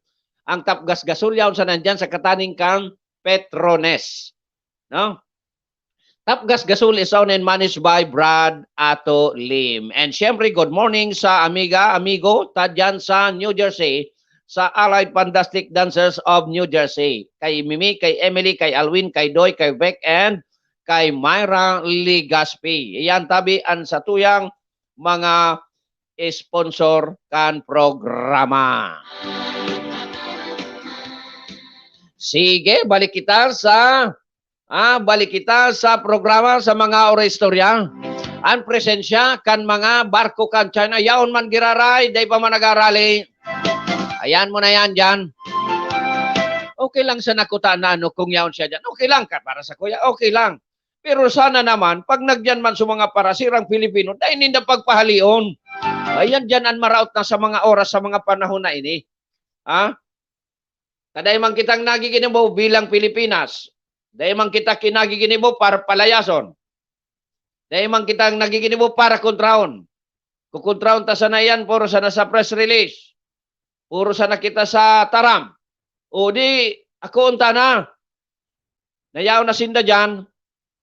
Ang Tapgas Gasol, yaon sa nandiyan sa kataning kan Petrones. No? Tapgas Gasol is owned and managed by Brad Ato Lim. And syempre, good morning sa amiga, amigo, ta dyan sa New Jersey, sa Allied Fantastic Dancers of New Jersey. Kay Mimi, kay Emily, kay Alwin, kay Doy, kay Beck, and kay Myra Legaspi. Iyan tabi an satuyang mga sponsor kan programa. Sige, balik kita sa, ah, balik kita sa programa sa mga ora istorya. Ang presensya kan mga barko kan China, yaon man giraray, dai pa man nagarali. Ayan mo na yan dyan. Okay lang sa nakuta na ano, kung yaon siya dyan. Okay lang ka para sa kuya, okay lang. Pero sana naman, pag nagyan man sa mga parasirang Pilipino, dai ninda pagpahalion. Ayan dyan ang maraot na sa mga oras, sa mga panahon na ini. Ha? Ta dai man kitang nagiginibo bilang Pilipinas. Dai man kita kinagiginibo para palayason. Dai man kitang nagiginibo para kontrahon. Kukontrahon ta sana yan, puro sana sa press release. Puro sana kita sa taram. O di, ako unta na. Nayaw na sinda dyan.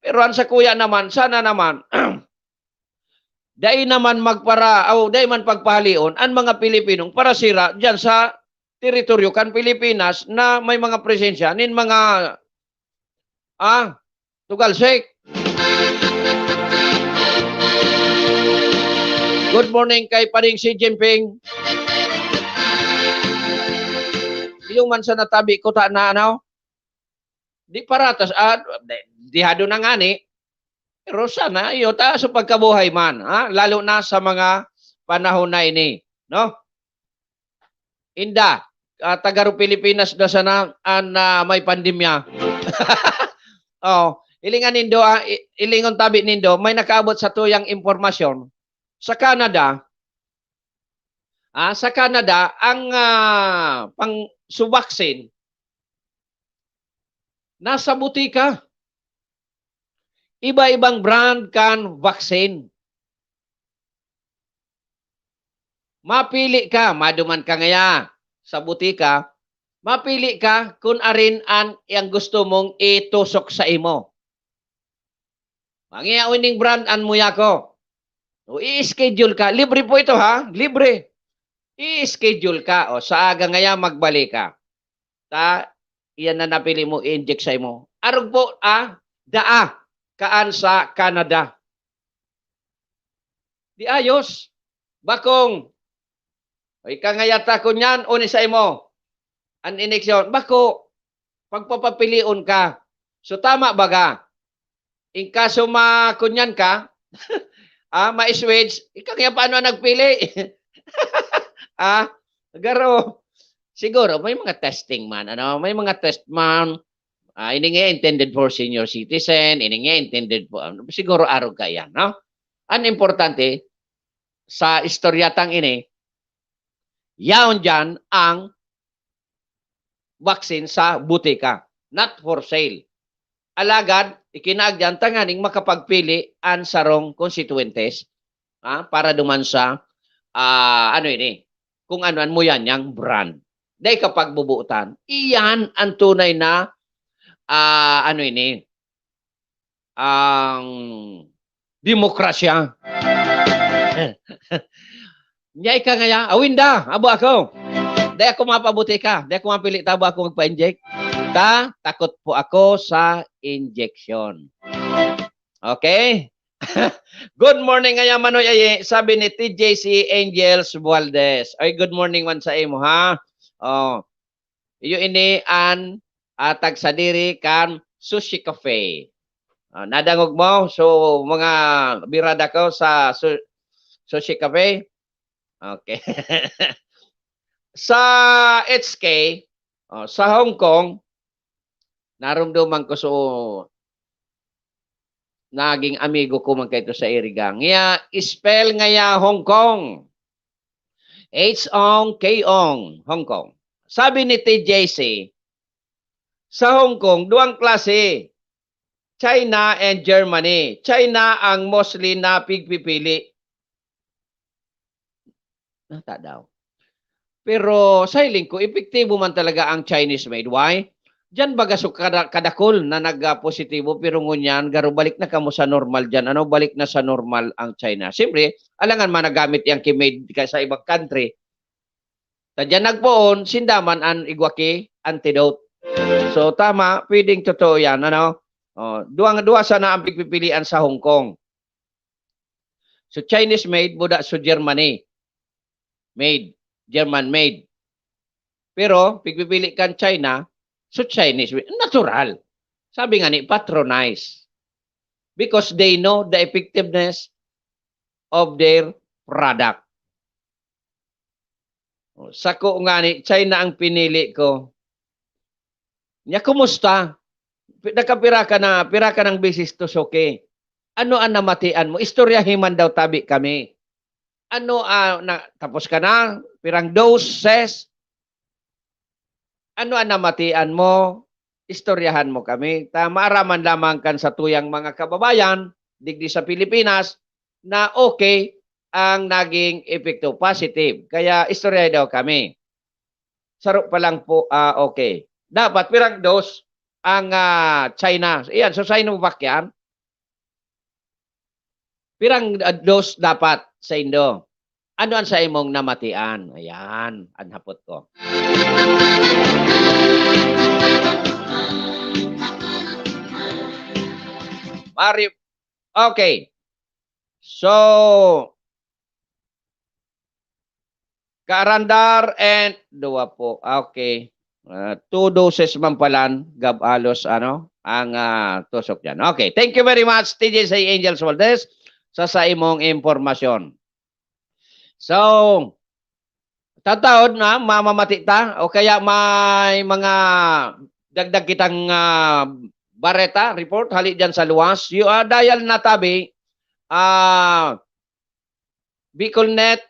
Pero ang sa kuya naman, sana naman, dai naman magpara, o dai man pagpahalion ang mga Pilipinong parasira dyan sa teritoryo kan Pilipinas na may mga presensya nin mga, ah, tugalsik. Good morning kay Pading Xi Jinping. Yung man sa natabi ko ta na ano, di paratas, ah, di, dihado na ngani. Pero sana, iyo, taas ang pagkabuhay man, ha? Lalo na sa mga panahon na ini, no? Inda, ah, taga ro Pilipinas na sana an, ah, may pandemya. Oh, ilingan nindo, ah, i-, ilingon tabi nindo, may nakaabot sa tuyang impormasyon. Sa Canada, ah, sa Canada, ang, ah, pang, so vaccine, nasa butika. Iba-ibang brand kan vaccine. Mapili ka, maduman ka ngaya sa butika, mapili ka kun arin an, ang gusto mong itusok sa imo. Mangiya ining brand an muya ko. O, i-schedule ka. Libre po ito, ha? Libre. I-schedule ka. O, sa aga ngaya, magbalik ka. Ta, iyan na napili mo, i-inject sa imo. Arog po, ah, daa, kaan sa Canada. Di ayos. Bakong, o ika ngaya ta kunyan, o ni sa imo. An ineksyon, bako, pagpapapilion ka. So, tama baga? In kaso makunyan ka, ah, ma-switch, ika ngaya paano ang nagpili? Ah, garo. Siguro, may mga testing man, ano? May mga test man. Ah, ini nga intended for senior citizen, ini nga intended for, ano, siguro arog ka yan, no? Ang importante, sa istorya tang ini, yaon dyan ang vaccine sa butika. Not for sale. Alagad, ikinaagyan tanganing makapagpili an sarong konstituyentes, ah, para duman sa, ah, ano ini, kung ano an muya niyang brand. Dai ka pagbubuotan. Iyan ang tunay na, ah, ano ini, ang demokrasya. Nyay ka ngaya, awinda, abo ako. Dai ako mapabutika, dai ako mapili, tabo ako magpa-inject. Basta, takot po ako sa injection. Okay? Good morning, ngaya manoy ay sabi ni T J C Angels Valdez. Ay, good morning man sa imo, ha? Oh. Iyo ini an, ah, tagsadiri kan Sushi Cafe. Ah, nadangog mo? So, mga birada ko sa su-, Sushi Cafe. Okay. Sa H K, oh, sa Hong Kong, narumduman ko, so, naging amigo ko man kaito sa Iriga. Ngaya, spell ngaya Hong Kong. H-ong, K-ong, Hong Kong. Sabi ni T J C, sa Hong Kong, duwang klase. China and Germany. China ang mostly na pigpipili. Nata daw. Pero sa hiling ko, epektibo man talaga ang Chinese made. Why? Diyan baga so kada-, kadakol na nag-, ah, positibo, pero ngunyan, garo balik na kamo sa normal diyan. Ano, balik na sa normal ang China. Siyempre, alangan man nagamit yang ki-made ka sa ibang country. Ta diyan nagpoon, sinda man an igwa ki antidote. So, tama, pwedeng totoo yan, ano? Oh, duwa, duwa sana ang pigpipilian sa Hong Kong. So, Chinese made, buda so Germany made, German made. Pero, pigpipili kan China, so Chinese made. Natural. Sabi nga ni, patronize. Because they know the effectiveness of their product. Oh, sako ngani, China ang pinili ko. Nya, kumusta? Pi-, nakapira ka na, pira ka ng beses to, Suki? Ano ang namatian mo? Istoryahi man daw tabi kami. Ano, ah, na, tapos ka na? Pirang doses? Ano ang namatian mo? Istoryahan mo kami. Ta, maaraman lamang kan satuyang mga kababayan, digdi sa Pilipinas, na okay ang naging epekto, positive. Kaya istoryahi daw kami. Saro pa lang po, ah, okay. Dapat pirang dos ang, ah, China. Iyan, so Sinovac yan. Pirang, ah, dos dapat sa indo? Ano an sa imong namatian? Ayan, an hapot ko. Mari-, okay. So, kaarandar and duwa po. Okay. Ah, two doses man palan, gab-, halos, ano, ang, ah, tusok diyan. Okay. Thank you very much, T J C Angels Valdez, sa, sa imong impormasyon. So, tataod na, mamamati ta, o kaya may mga dagdag kitang, ah, bareta, report, hali diyan sa luwas. You are dial na tabi, ah, BicolNet,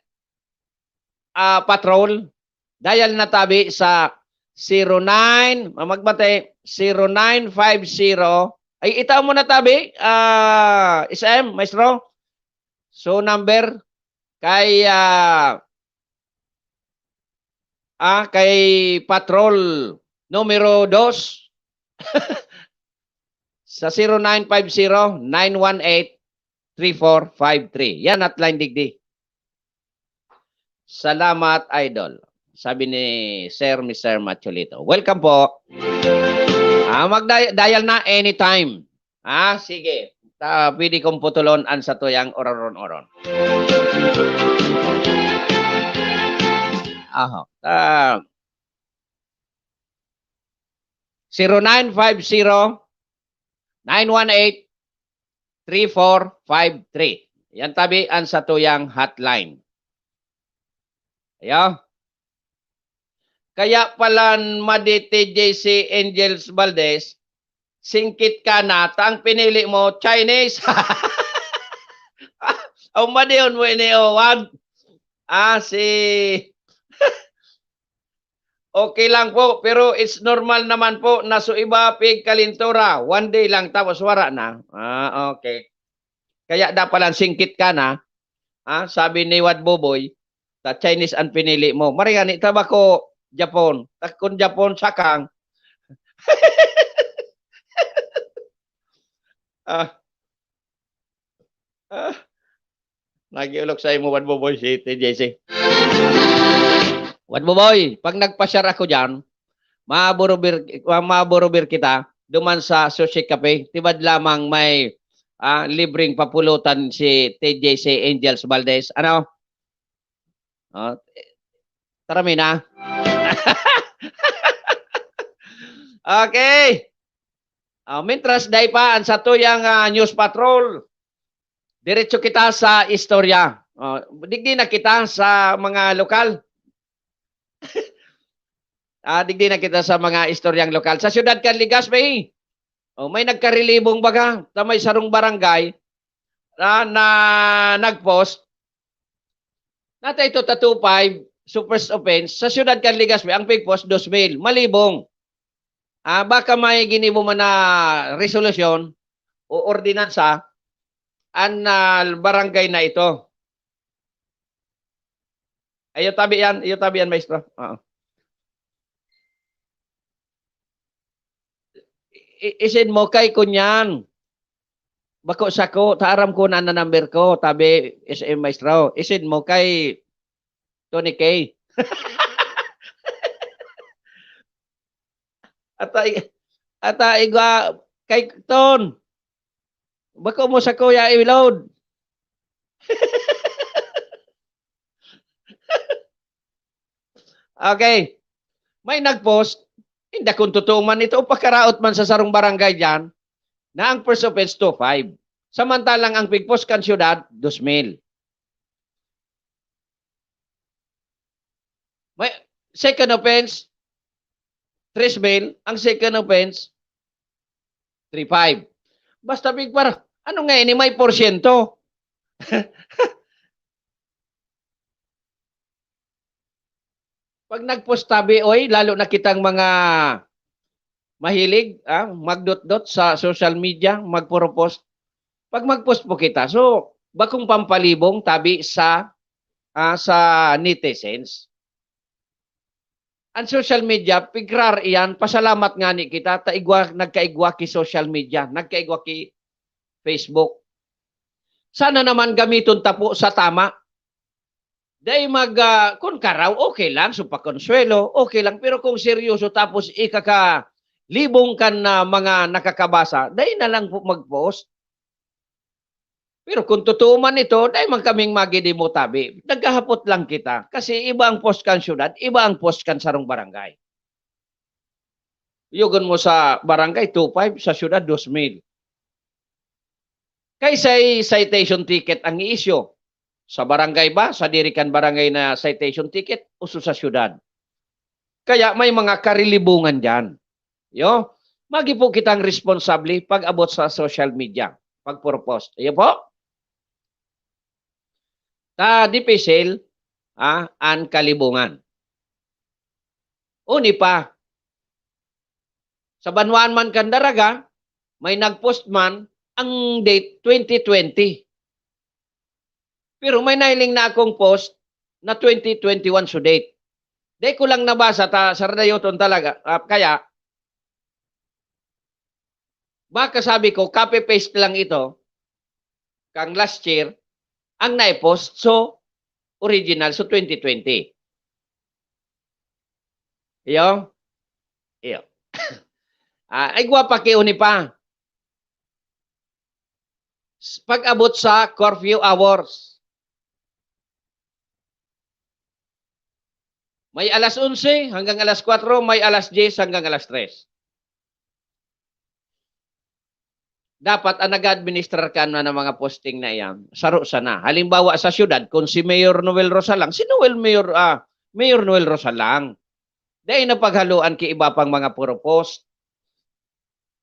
ah, Patrol. Dial na tabi sa zero nine, magmate, zero nine five zero. Ay, itao mo na tabi, ah, S M, maestro. So, number kay, ah, ah, kay Patrol numero dos sa zero nine five zero, nine one eight, three four five three. Yan, hotline digdi. Salamat, Idol. Sabi ni Sir, Mister Macholito. Welcome po. Ah, mag-dial na anytime. Ah, sige. Ta, pwede kong putulon an satuyang oraron-oron. Aha. Ah, zero nine five zero, nine one eight, three four five three. Yan tabi an satuyang hotline. Ayo. Kaya palan madi T J C Angels Valdez, singkit ka na, ta ang pinili mo, Chinese. Ang madihon mo ini, oh, wag. Ah, si Okay lang po, pero it's normal naman po na so iba pigkalintura, one day lang tapos wara na. Ah, okay. Kaya da palan singkit ka na, ah, sabi ni Wad Boboy, ta Chinese an pinili mo. Mari ngani, ta bako Japon. Ta kun Japon, sakang. Ah. Ah. Nagiolok sa imo, Wad Boboy, si T J C. Wad Boboy, pag nagpasyar ako diyan, Maburubir, maburubir kita duman sa Sushi Cafe. Tibad lamang may, ah, libreng papulutan si T J C Angels Valdez. Ano? Oh, tara, mi na. Okay. Ah, mintras dai pa ang satuyang, ah, News Patrol, diretso kita sa istorya. Oh, digdi na kita sa mga lokal. Ah, digdi na kita sa mga istoryang lokal. Sa siyudad kan Legazpi, oh, may nagkarilibong baga, ta may sarong barangay na, na nag-post. Nata ito ta two five, so first offense, sa siyudad kan Legazpi, ang pig-post, dos mil. Malibong. Ah, baka may ginibo man na resolusyon o ordinansa an, ah, barangay na ito. Iyo tabi yan, iyo tabi yan, maestro. Oo. I-, isin mo kay kunyan. Bako sako, ta aram ko na na number ko, tabi S M maestro. Isin mo kay Tony K. Ata i-, ata igwa kay Ton. Bako mo sako ya i-load. Okay. May nag-post, hindi kun totoo man ito, o pakaraot man sa sarong barangay diyan, na ang first offense, two five. Samantalang ang pig-post kan siyudad, dos mil. May second offense, tres mil. Ang second offense, three five. Basta, Big Par, ano nga ini, may porsyento? Pag nag-post tabi, oy, lalo na kitang mga mahilig, ah, magdotdot sa social media, magpuro-post. Pag mag-post po kita, so, bakong pampalibong tabi sa, ah, sa netizens. Ang social media, pigrar iyan, pasalamat ngani kita, ta igwa, nagkaigwa ki social media, nagkaigwa ki Facebook. Sana naman gamiton ta po sa tama. Dai mag, ah, kun karaw, okay lang, so pakonsuwelo, okay lang. Pero kung seryoso tapos ikakalibong kan, ah, mga nakakabasa, dai na lang po mag-post. Pero kung totoo man ito, dai man kaming magidimo tabi. Naghahapot lang kita. Kasi iba ang post kan syudad, iba ang post kan sarong barangay. Yugon mo sa barangay, two five, sa syudad, dos mil. Kay say citation ticket ang i-issue. Sa barangay ba, sadiri kan barangay na citation ticket, o sa syudad? Kaya may mga karilibungan diyan. Yo, magi po kitang responsable pag-abot sa social media, pag-propose. Iyo po? Ta dipisil, ah, an kalibungan. Uni pa, sa banwaan man kan Daraga, may nag-post man ang date twenty twenty. Pero may nahiling na akong post na twenty twenty-one so date. Dai ko lang nabasa ta, sardayoton talaga. Ah, kaya, baka sabi ko, copy-paste lang ito, kang last year, ang nai-post, so, original, so, twenty twenty. Iyo? Iyo. Ah, ay, igwa pa ki uni pa. S-, pag-abot sa curfew hours. May alas onse hanggang alas kwatro, may alas dyes hanggang alas tres. Dapat ang nag-administrar kan mga posting na iyan, saro sana. Halimbawa, sa syudad, kung si Mayor Noel Rosalang, si Noel Mayor, ah, Mayor Noel Rosalang. Dai na paghaloan ki iba pang mga puro post.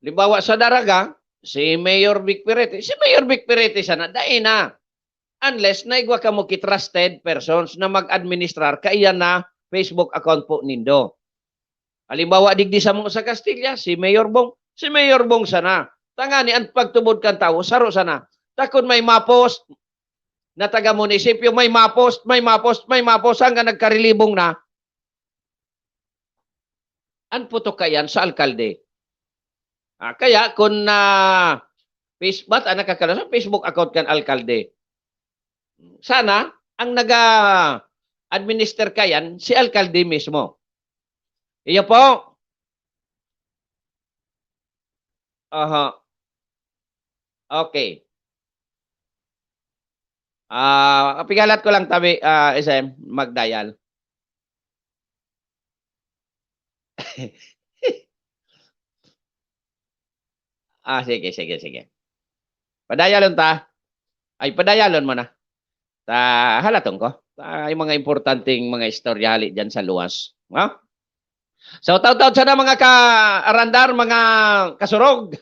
Halimbawa, sa Daraga, si Mayor Vic Perete, si Mayor Vic Perete sana, dai na. Unless naigwa kamo ki trusted persons na mag-administrar, kaiyan na Facebook account po nindo. Halimbawa, digdi samo sa Castilla, si Mayor Bong, si Mayor Bong sana. Tangani, ang pagtubod kan tawo, saro sana. Ta kun may ma-post na taga-munisipyo, may ma-post, may ma-post, may ma-post, hanggang nagkarilibong na, an putok kaiyan sa alkalde. Ah, kaya kun, ah, Face-, ba't ang nakakala-, sa Facebook account kan alkalde? Sana, ang naga-administer kaiyan, si alkalde mismo. Iyo po. Aha. Okay. Ah, pigalat ko lang tabi, ah, S M, mag-dial. Ah, sige, sige, sige. Padayalon ta. Ay, padayalon mo na. Ta, halaton ko. Ta, yung mga importanteng mga istorya hali dyan sa luwas. Ha? So, taw-taw sana mga ka-arandar, mga kasurog.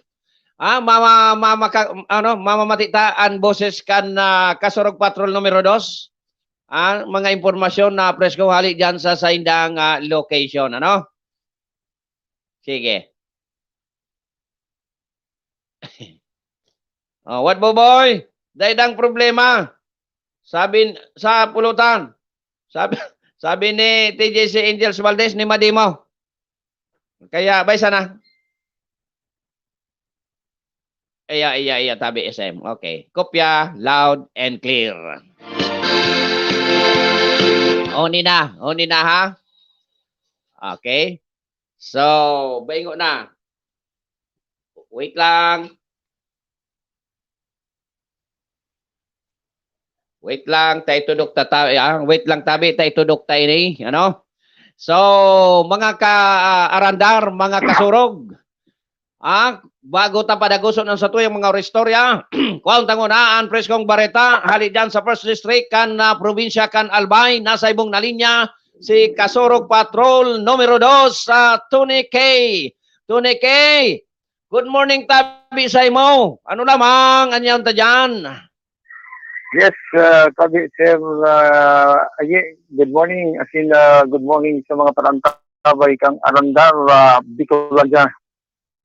Ah, mama, mama, ka, ano, mamamati ta an boses kan, ah, Kasurog Patrol numero dos. Ah, mga impormasyon na presko hali dyan sa saindang, ah, location, ano? Sige. Oh, what, Boboy? Daydang problema. Sabi n-, sa pulutan. Sabi, sabi ni T J C Angels Valdez, ni Madimo. Kaya, bay sana. Iya, iya, iya, tabi S M. Okay. Kopya, loud and clear. Oni na, oni na ha. Okay. So, baingo na. Wait lang. Wait lang, ta itudok ta, ta, ah, wait lang tabi, ta itudok ta ini, ano? So, mga ka-, ah, arandar, mga kasurog, ah, bago ta padagoson ang satuyang mga oristorya, kuhaon ta nguna an preskong bareta, hali dyan sa First District kan, ah, probinsya kan Albay, nasa ibong na linya, si Kasurog Patrol numero dos, ah, Tony K. Tony K, good morning tabi sa imo. Ano lamang, anyan ta dyan? Yes, ah, tabi, sir, ah, aye, good morning. As in, ah, good morning sa mga parantabay kang Arandar, ah, Bicolandia.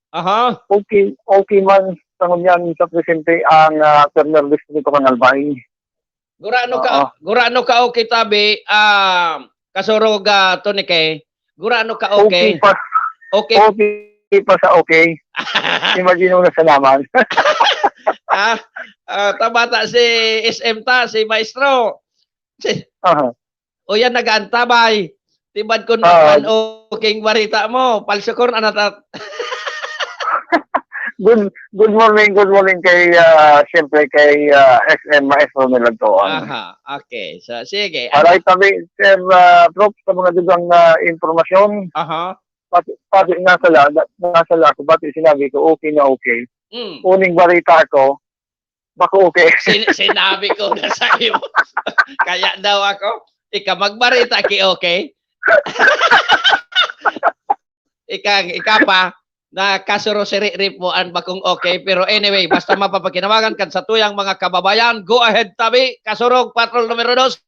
Aha. Okay, okay man sa ngunyan sa presente ang, ah, Terminal Distrito kang Albay. Gurano ka, Oo. gurano ka okay tabi, ah, Kasurog, ah, Tony K? Gurano ka okay? Okay pa. Okay. Okay pa sa okay. Imagine mo na sa naman. Ah, ah, tabata si S M ta, si Maestro. Si, Aha. o yan nag-aantabay. Tibad kun Ah. man okay ang barita mo, palso kun ano ta-, Good, good morning, good morning kay, ah, siyempre kay, ah, S M Maestro Melantoan. Aha, okay. So, sige. Ano? Alright, tabi, Sir, ah, Prof, sa mga dugang na impormasyon, Aha. pati, pati nasa la-, nasa la ako, pati sinabi ko, okay na okay. Mm. Uning barita ako, bako okay. Sin-, sinabi ko na sa iyo. Kaya daw ako, ika magbarita ki okay? Ika, ika pa, na kasuro si Riri po an bakong okay. Pero anyway, basta mapapakinabangan kan satuyang mga kababayan, go ahead tabi, Kasurog Patrol numero dos,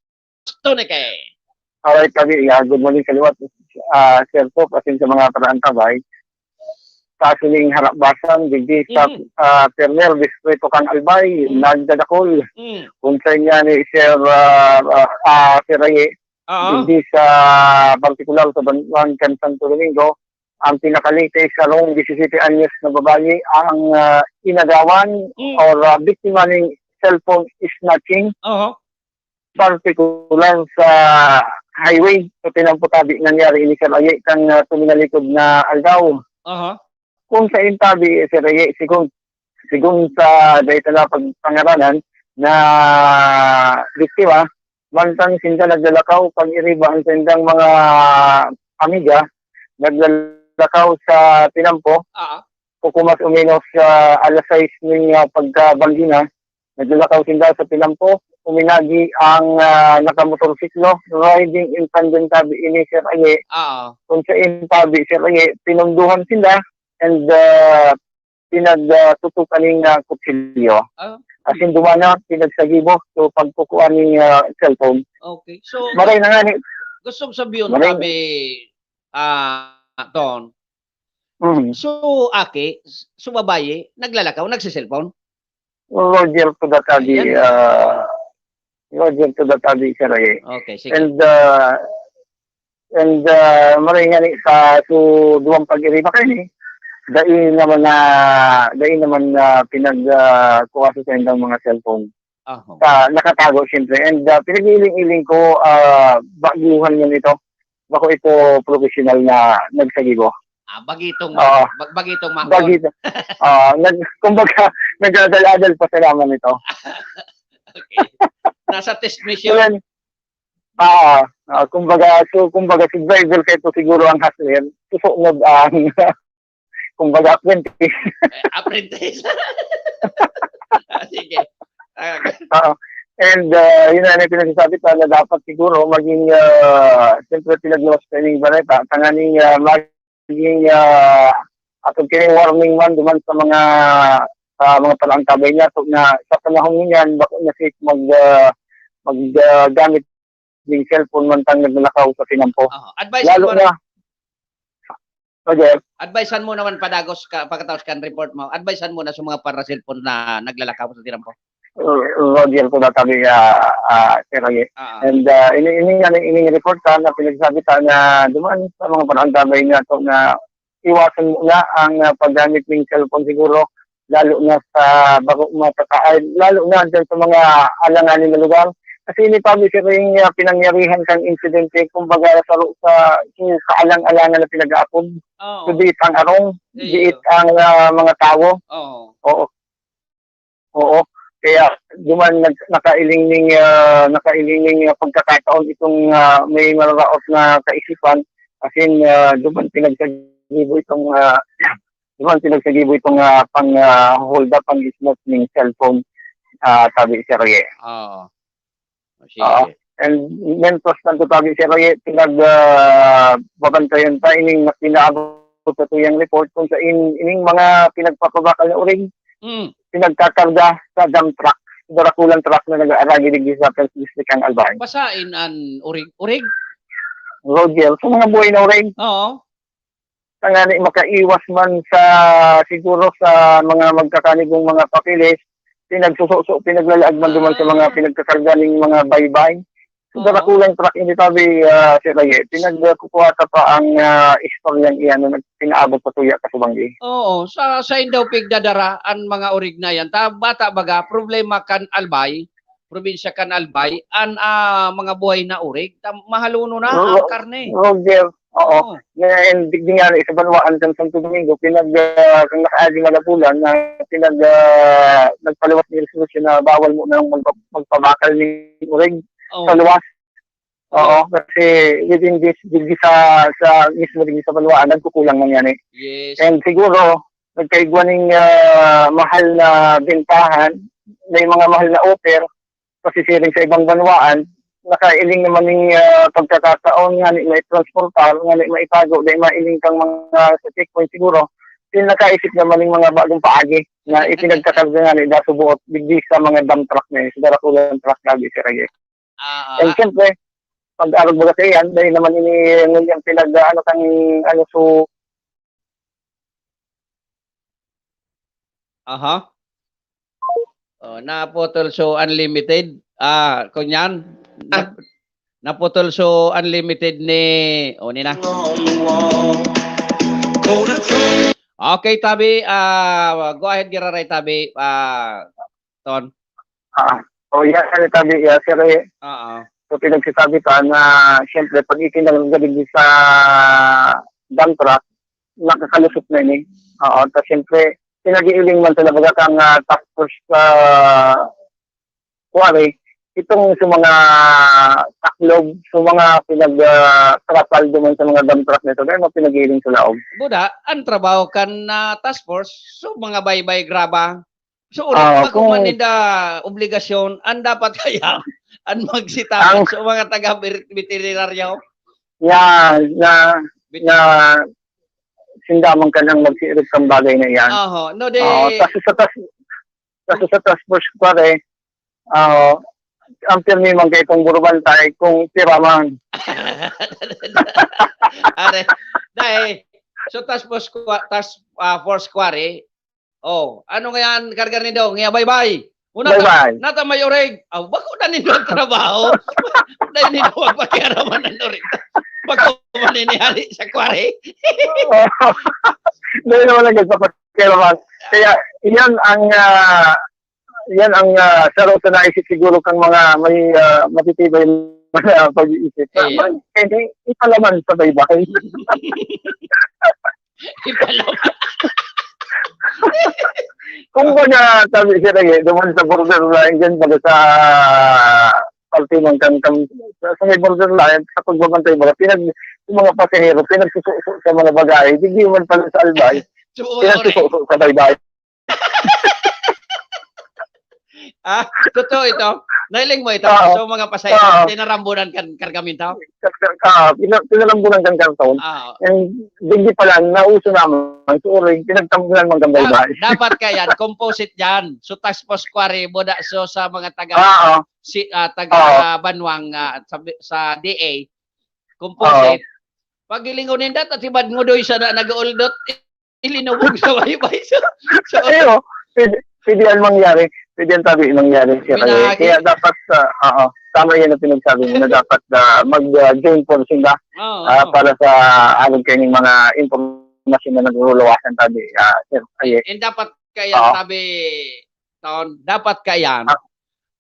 Tony K. Alright, tabi, yeah, good morning sa liwat. Ah, Sir Pop, asin sa mga paraantabay. Sa sining harap basang, digdi sa, Mhm. ah, Terminal Distrito kang Albay, Mm. nagdadakol. Mm. Kung sa inyo ni Sir, ah, ah, ah, Sir Raye, Oo. Digdi sa partikular sa banwaan kan Santo Domingo, ang pinaka-latest, sarong disisete anyos na babayi ang, ah, inagawan Mm. or, ah, biktima ning cellphone snatching, Oho. partikular sa highway. Sa Tinampo tabi nangyari ini sa layi kan, ah, tuminalikod na aldaw. Aha. Kung sa intabi, Sir Reye, sigon, sigon sa dai ta napagpangaranan na biktima, mantang sinda naglalakaw, pag-iriba ang sindang mga amiga, naglalakaw sa Tinampo, Ah. o kung mas o menos, ah, alas sais ning, ah, pagkabanggi na, naglalakaw sinda sa Tinampo, uminagi ang, ah, nakamotorsiklo, riding in tandem tabi ini, Sir Reye. Ah. Kung sa intabi, Sir Reye, pinunduhan sila and, ah, pinag, ah, tutukan ning, ah, kutsilyo. Ah. As in, duman na, pinagsagibo. So, pagkukuha ning, ah, cellphone. Okay. So, Maray na nga ni gusto ko sabihin, Maray. Tabi, ah, Ton. Mm. So, aki, so, babayi, naglalakaw, nagsiselpon? Roger to the tabi, Ayan. ah, Roger to the tabi, Sir Reye. Okay, sige. And, ah, and, ah, maray nga ni, sa, so, duwang pag-iriba kayo ni, dai naman na, dai naman na pinag, ah, kuha sa sendang mga cellphone. Aho. Sa, nakatago, siyempre. And, ah, pinag-iiling-iling ko, ah, baguhan yun ito. Bako ito professional na nagsagibo. Ah, bagitong, Oo. bag- bagitong makon. Bagito. Ah, nag, kumbaga, nag-adal-adal pa sila man ito. Okay. Nasa test mission. Yun. Ah, ah, kumbaga, so, kumbaga, survival kayo po siguro ang hustler. Susunod ang, kumbaga, apprentice. Eh, apprentice. Ah, sige. Ah, Oo. And uh, yun na yung pinagsasabi ko na dapat siguro maging uh, siyempre pinagluwas pa yung bareta. Tanganing uh, maging uh, atong kining warning man duman sa mga sa mga palaantabay niya so, na sa panahon niyan bako na siya mag uh, mag uh, gamit ng cellphone man tang naglakaw sa tinampo. Oh, advice Lalo mo na Roger, advicean mo naman padagos ka pagkatapos kan report mo. Advicean mo na sa mga para cellphone na naglalakaw sa tinampo. uh, Roger ko databi uh, uh, Sir Roger. Ah, And uh, ini ini nga ini report ta na pinagsabi ta na duman sa mga palaantabay nga to na iwasan muna ang uh, paggamit ng cellphone siguro lalo na sa bako matataay, lalo na dyan sa mga alanganin na lugar. Kasi ini pa Sir yung uh, pinangyarihan kang insidente kumbaga sa sa kaalang-alangan na pinag-aapod. oh. So, di it ang arong, Iyo. di it ang uh, mga tawo. Oh. Oo. Oo. Kaya duman nag, nakailing ning ah, nakailing ning ah, pagkakataon itong ah, may mararaot na kaisipan as in ah, duman pinagsagibo itong ah, duman pinagsagibo itong ah, pang ah, hold up ang isnot ning cellphone ah, tabi si Roger. Oh. Oo. And mentos tanto tabi si Roger pinag ah, babantayan ta ining pinaabot sa tuyang report kung sa in, ining mga pinagpapabakal na uring Mm. pinagkakarga sa dump truck, darakulang truck na nag-aaragi digdi sa Pels District ang Albay. Basain an urig. Urig? Roger, sa mga buhay na uring, Oo. tangani makaiwas man sa siguro sa mga magkakanigong mga papeles, pinagsususo, pinaglalaag man duman sa mga pinagkakarga ning mga baybay. So, Oo. darakulang truck ini tabi uh, si Raye. Pinagkukuha ta pa ang uh, istoryang iyan na nagpinaabot sa tuya kasubanggi. Oo, sa sa indaw pigdadara an mga urig na yan. Ta bata baga problema kan Albay, probinsya kan Albay, an ah, mga buhay na urig, ta, mahalono na ang Oo. karne. Roger, oo. Oo. Ngayon, digdi nga na sa banwaan kan Santo Domingo, pinag uh, kang nakaagi na bulan na pinag uh, nagpaliwas ng resolusyon na bawal mo nang magpa- magpabakal ng urig Oo. sa luwas. Oo, kasi within this, digdi sa, sa mismo digdi sa banwaan, nagkukulang man yan eh. Yes. And siguro, nagkaigwa ning ah, mahal na bentahan, may mga mahal na offer, kasi siring sa ibang banwaan, nakailing naman ning ah, pagkakataon nga ni maitransportar, nga ni maitago, dahil mailing kang mga sa checkpoint siguro, yung nakaisip naman ng mga bagong paagi na ipinagkakarga nga ni Daso Buot, digdi sa mga dump truck na yun, sa darakulang truck na di sirage. Ah, And ah, siyempre, pag-arog baga sa iyan, dahil naman ini ngunyan pinag ano kang ano so aha. Oh, naputol so unlimited. Ah, kunyan. Nap- naputol so unlimited ni oh, ni na. Okay, tabi. Ah, go ahead, Giraray, tabi. Ah, Ton. Ah, o yan, ano tabi, yeah, sir, eh, Oo. so pinagsasabi pa na, siyempre, pag itinanggal gabi sa dump truck, nakakalusot na yun eh. Oo, tapos siyempre, pinag-iiling man talaga kang uh, task force sa quarry, itong sa mga taklob, sa mga pinag-trapal duman sa mga dump truck nito, kaya mga pinag-iiling sa laog. Buda, ang trabaho kan ah, task force, so mga baybay graba. So, ulit, Ah, bako man kung- ninda obligasyon, ang dapat kaya, ang magsitapat Ang- sa mga taga-veterinaryo. Na, na, na, sindaman ka nang magsiirog kang bagay na yan. Oho, no, de, Oo, tapos sa tas tapos sa task force pare, ah, ang pirmi man kay kung burubantay kung piraman. Are, dai, so task force, qua- task ah, force quarry, oh, ano nga yan, karga ni Dong? Nga, bye-bye. Una, Bye-bye. Nata may oreg. Aw, bako na nindo ang trabaho. Dahil nindo magpakiaraman ng oreg. Bako man ini hali sa quarry. Dahil naman nagpapakialaman. Kaya, yan ang, ah, yan ang uh, saro sa naisip siguro kang mga may uh, matitibay na pag-iisip. Iya. Hindi, ipalaman sa baybay. Kumbaga, sabi siya lagi, duman sa borderline dyan, baga sa parte man kan, kan, sa, sa may borderline, sa pagbabantay, mga pinag-, yung mga pasahero, pinagsususo sa mga bagay, hindi man pala sa albay, So, pinagsususo sa baybay. Ah, totoo ito? Nailing mo ito? Oo. So, mga pasahero, Oo. tinarambunan kan kargamento? Ah, pina-, pinarambunan kan karton. Ah, oo. And digdi pa lang, nauso naman, sorry, pinagtambulan man kan Da-, baybay. dapat kaya, composite yan. So, tax post quarry, buda, so, sa mga taga, Oo. si, ah, taga Oo. Banwang, ah, sa, sa D A, composite. Oo. Pag hilingon ninda, tatibad mo doy sa na-, nag-uuldot, ilinubog sa baybay. So, so, Ayo, pwede, pwede yan mangyari. Pwede yan tabi mangyari, sir. Minahagi. Kaya dapat, ah, oo, tama yan ang pinagsabi mo na dapat, ah, mag, ah, join force sila, Oo, ah, oo. para sa alog kayong mga impormasyon na nagluluwasan tabi, ah, sir. Ay, And dapat kaya Oo. tabi, Ton, dapat kaya, Ah.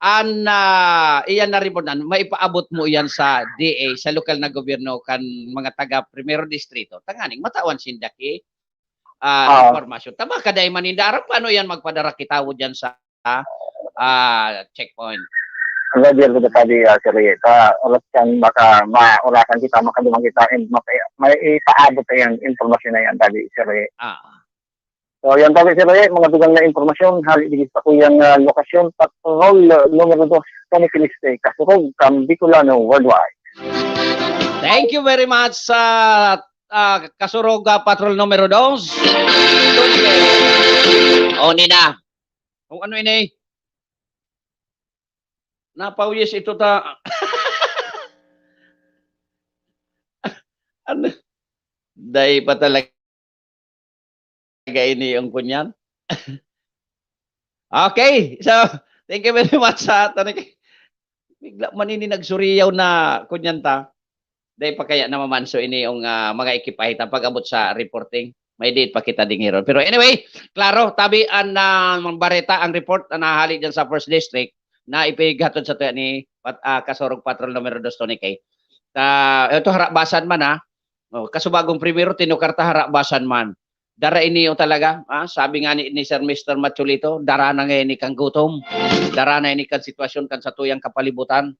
an, ah, iyan na rin po na, maipaabot mo iyan sa D A, sa lokal na gobyerno, kan mga taga Primero Distrito, tanganing matawan sinda ki, ah, Oo. impormasyon. Tama ka, dai man ninda aram paano yan magpadara ki tawo diyan sa, ah, checkpoint. Ang radyo ko sa tabi, ah, sir, eh, sa oras yan, baka maurasan kita, makaduman kita, and maka-, may ipaabot na yung impormasyon na yan, tabi, sir, eh. Ah. So, yan, tabi, sir, eh, mga dugang na impormasyon, hali digit sa kuyang, ah, lokasyon, patrol, ah, numero dos, Tony Filiste, Kasurog, kan Bicolano Worldwide. Thank you very much sa, ah, Kasurog, ah, Patrol numero dos. O, ni na. O, ano ini? Napawis ito ta-, ano? Dai pa talaga ini yung kunyan. Okay, so, thank you very much sa ato ni, bigla man ini nagsuriyaw na kunyan ta. Dai pa kaya namamanso ini yung, ah, mga ekipahe ta pag-abot sa reporting. May date pa kita dingiron. Pero anyway, klaro, tabi an, ah, mga bareta, ang report na nahali dyan sa First District na ipighatod sa tuya ni Pat-, ah, Kasurog Patrol numero dos, Tony K. Ta, ito, harabasan man, ha. Oh, kasubagong primero, tinukar ta, harabasan man. Dara ini, o, talaga, ah, sabi nga ni, ni Sir Mister Machulito, dara na nga ini kan gutom. Dara na ini kan sitwasyon kan satuyang kapalibutan.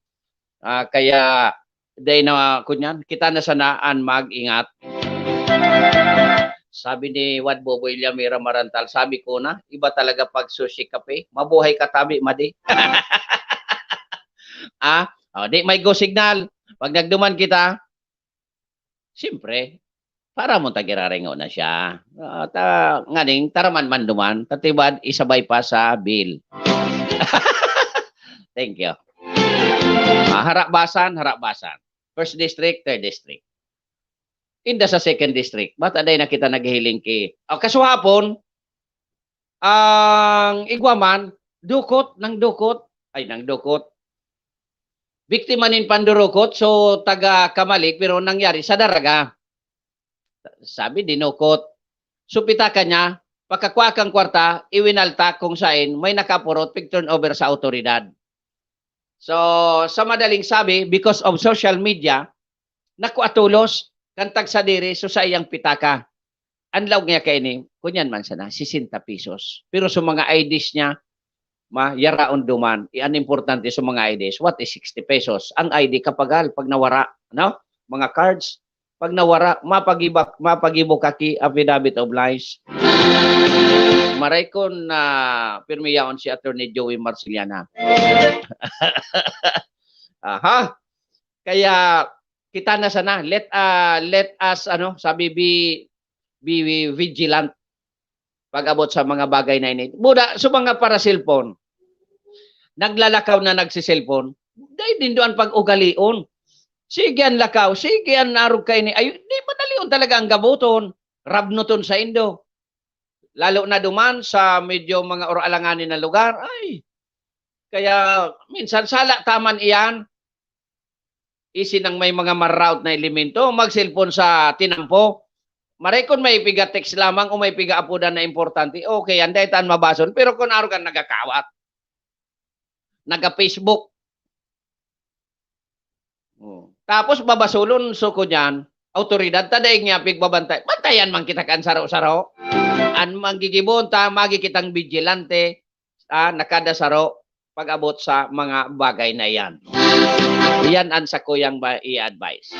Ah, kaya, dai na, kunyan, kita na sana an mag-ingat. Sabi ni Wad Boboy Llamira Marantal, sabi ko na, iba talaga pag sushi kape. Mabuhay ka, tabi, madi. Ah, oh, di may go signal. Pag nagduman kita, siyempre, para mo ta giraringo na siya. Ah, ta-, nganing taraman man duman, tatibad, isabay pa sa bill. Thank you. Ah, harabasan, harabasan. First district, third district. Inda sa second district, bata day na kita naghihiling ki, oh, kasuhapon, ang igwa man, dukot, nang dukot, ay, nang dukot. Biktima nin pandurukot, so taga Camalig, pero nangyari sa Daraga. Sabi, dinukot. So, pitaka niya, pagkakwa kang kwarta, iwinalta kung sain may nakapurot, pig-turnover sa awtoridad. So, sa madaling sabi, because of social media, nakua tolos kan tagsadiri so saiyang pitaka. An laog niya kaini, kunyan man sana, sesenta pesos. Pero sa mga I Ds niya, ma, yaraon duman. I-, an importante sa mga I Ds, what is sixty pesos? Ang I D kapagal pag nawara, no? Mga cards, pag nawara, mapagibak-, mapagibo ka ki affidavit of lies. Maray kon, ah, pirmi yaon si Attorney Joey Marciliana. Aha. Kaya, kita na sana. Let, ah, let us, ano, sabi, be, be vigilant pag-abot sa mga bagay na ini. Buda, sa mga para cellphone, naglalakaw na nagsiselpon, dai nindo an pag-ugalion. Sige an lakaw, sige an arog kaini. Ay, di madalion talaga ang gaboton, rabnoton saindo. Lalo na duman sa medyo mga or alanganin na lugar, ay, kaya minsan sala ta man iyan, isin ang may mga maraot na elemento, mag-cellphone sa tinampo. Maray kun may piga-text lamang o may piga-apodan na importante, okay, anday ta an mabasol. Pero kun arog an nagakawat, naga-Facebook. Oh. Tapos babasolon, so, kunyan, awtoridad ta daig niya pigbabantay. Bantayan man kita kan saro-saro. An manggigibohon ta, magi kitang bigilante, ah, na kada saro pag-abot sa mga bagay na iyan. Iyan an sakuyang ba, i-advise.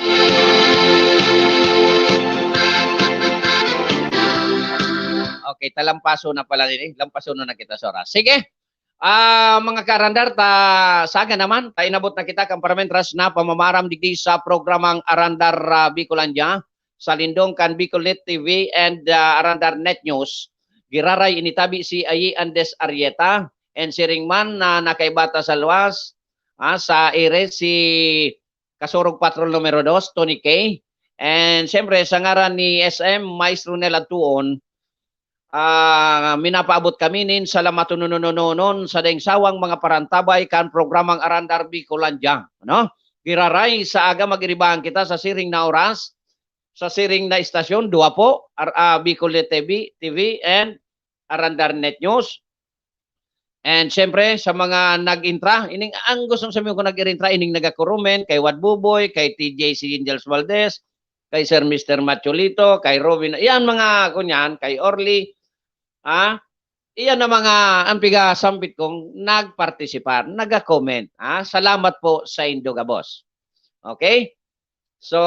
Okay, talampaso na pala nini. Lampaso na kita sa oras. Sige. Ah, mga kaarandar, ta saga naman, ta inabot na kita kan paramintras na pamamaram digdi sa programang Arandar, ah, Bicolandia, sa lindong kan Bicolnet T V and, ah, Arandar Net News. Giraray ini tabi si Ayi Andes Arrieta, and siring man na nakaibata sa luwas, ah, sa ere si Kasurog Patrol numero dos, Tony K. And siyempre, sa ngaran ni S M Maestro Nel Adtuon, ah, minapaabot kami nin salamaton sa daing sawang mga parantabay kan programang Arandar Bicolandia, no? Giraray sa aga, mag-iribahan kita sa siring na oras, sa siring na istasyon, duwa po, Ar-, ah, Bicol Net T V, T V and Arandar Net News. And siyempre, sa mga nag-intra, ining, ang gustong sabihin ko, nag-intra, ining nagakurumen, kay Wad Buboy, kay T J C Angels Valdez, kay Sir Mister Macholito, kay Robin, yan mga, kunyan, kay Orly, ah, iyan ang mga, ang pigasambit kong nagpartisipar, naga-comment, ah. Salamat po sa indo gabos. Okay? So,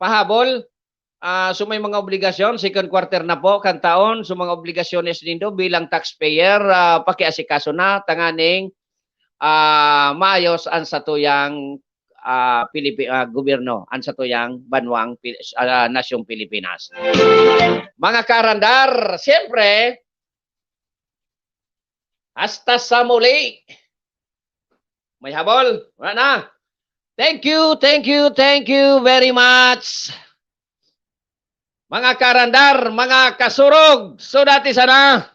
pahabol, ah, so may mga obligasyon, second quarter na po kan taon, so mga obligasyones nindo bilang taxpayer, ah, pakiasikaso na tanganing, ah, maayos ang satuyang, ah, Pilipi-, ah, gobyerno, ang satuyang banwang Pi-, ah, nasyong Pilipinas. Mga karandar, siyempre, hasta sa muli. May habol? Wala na. Thank you, thank you, thank you very much. Mga karandar, mga kasurog, so dati sana.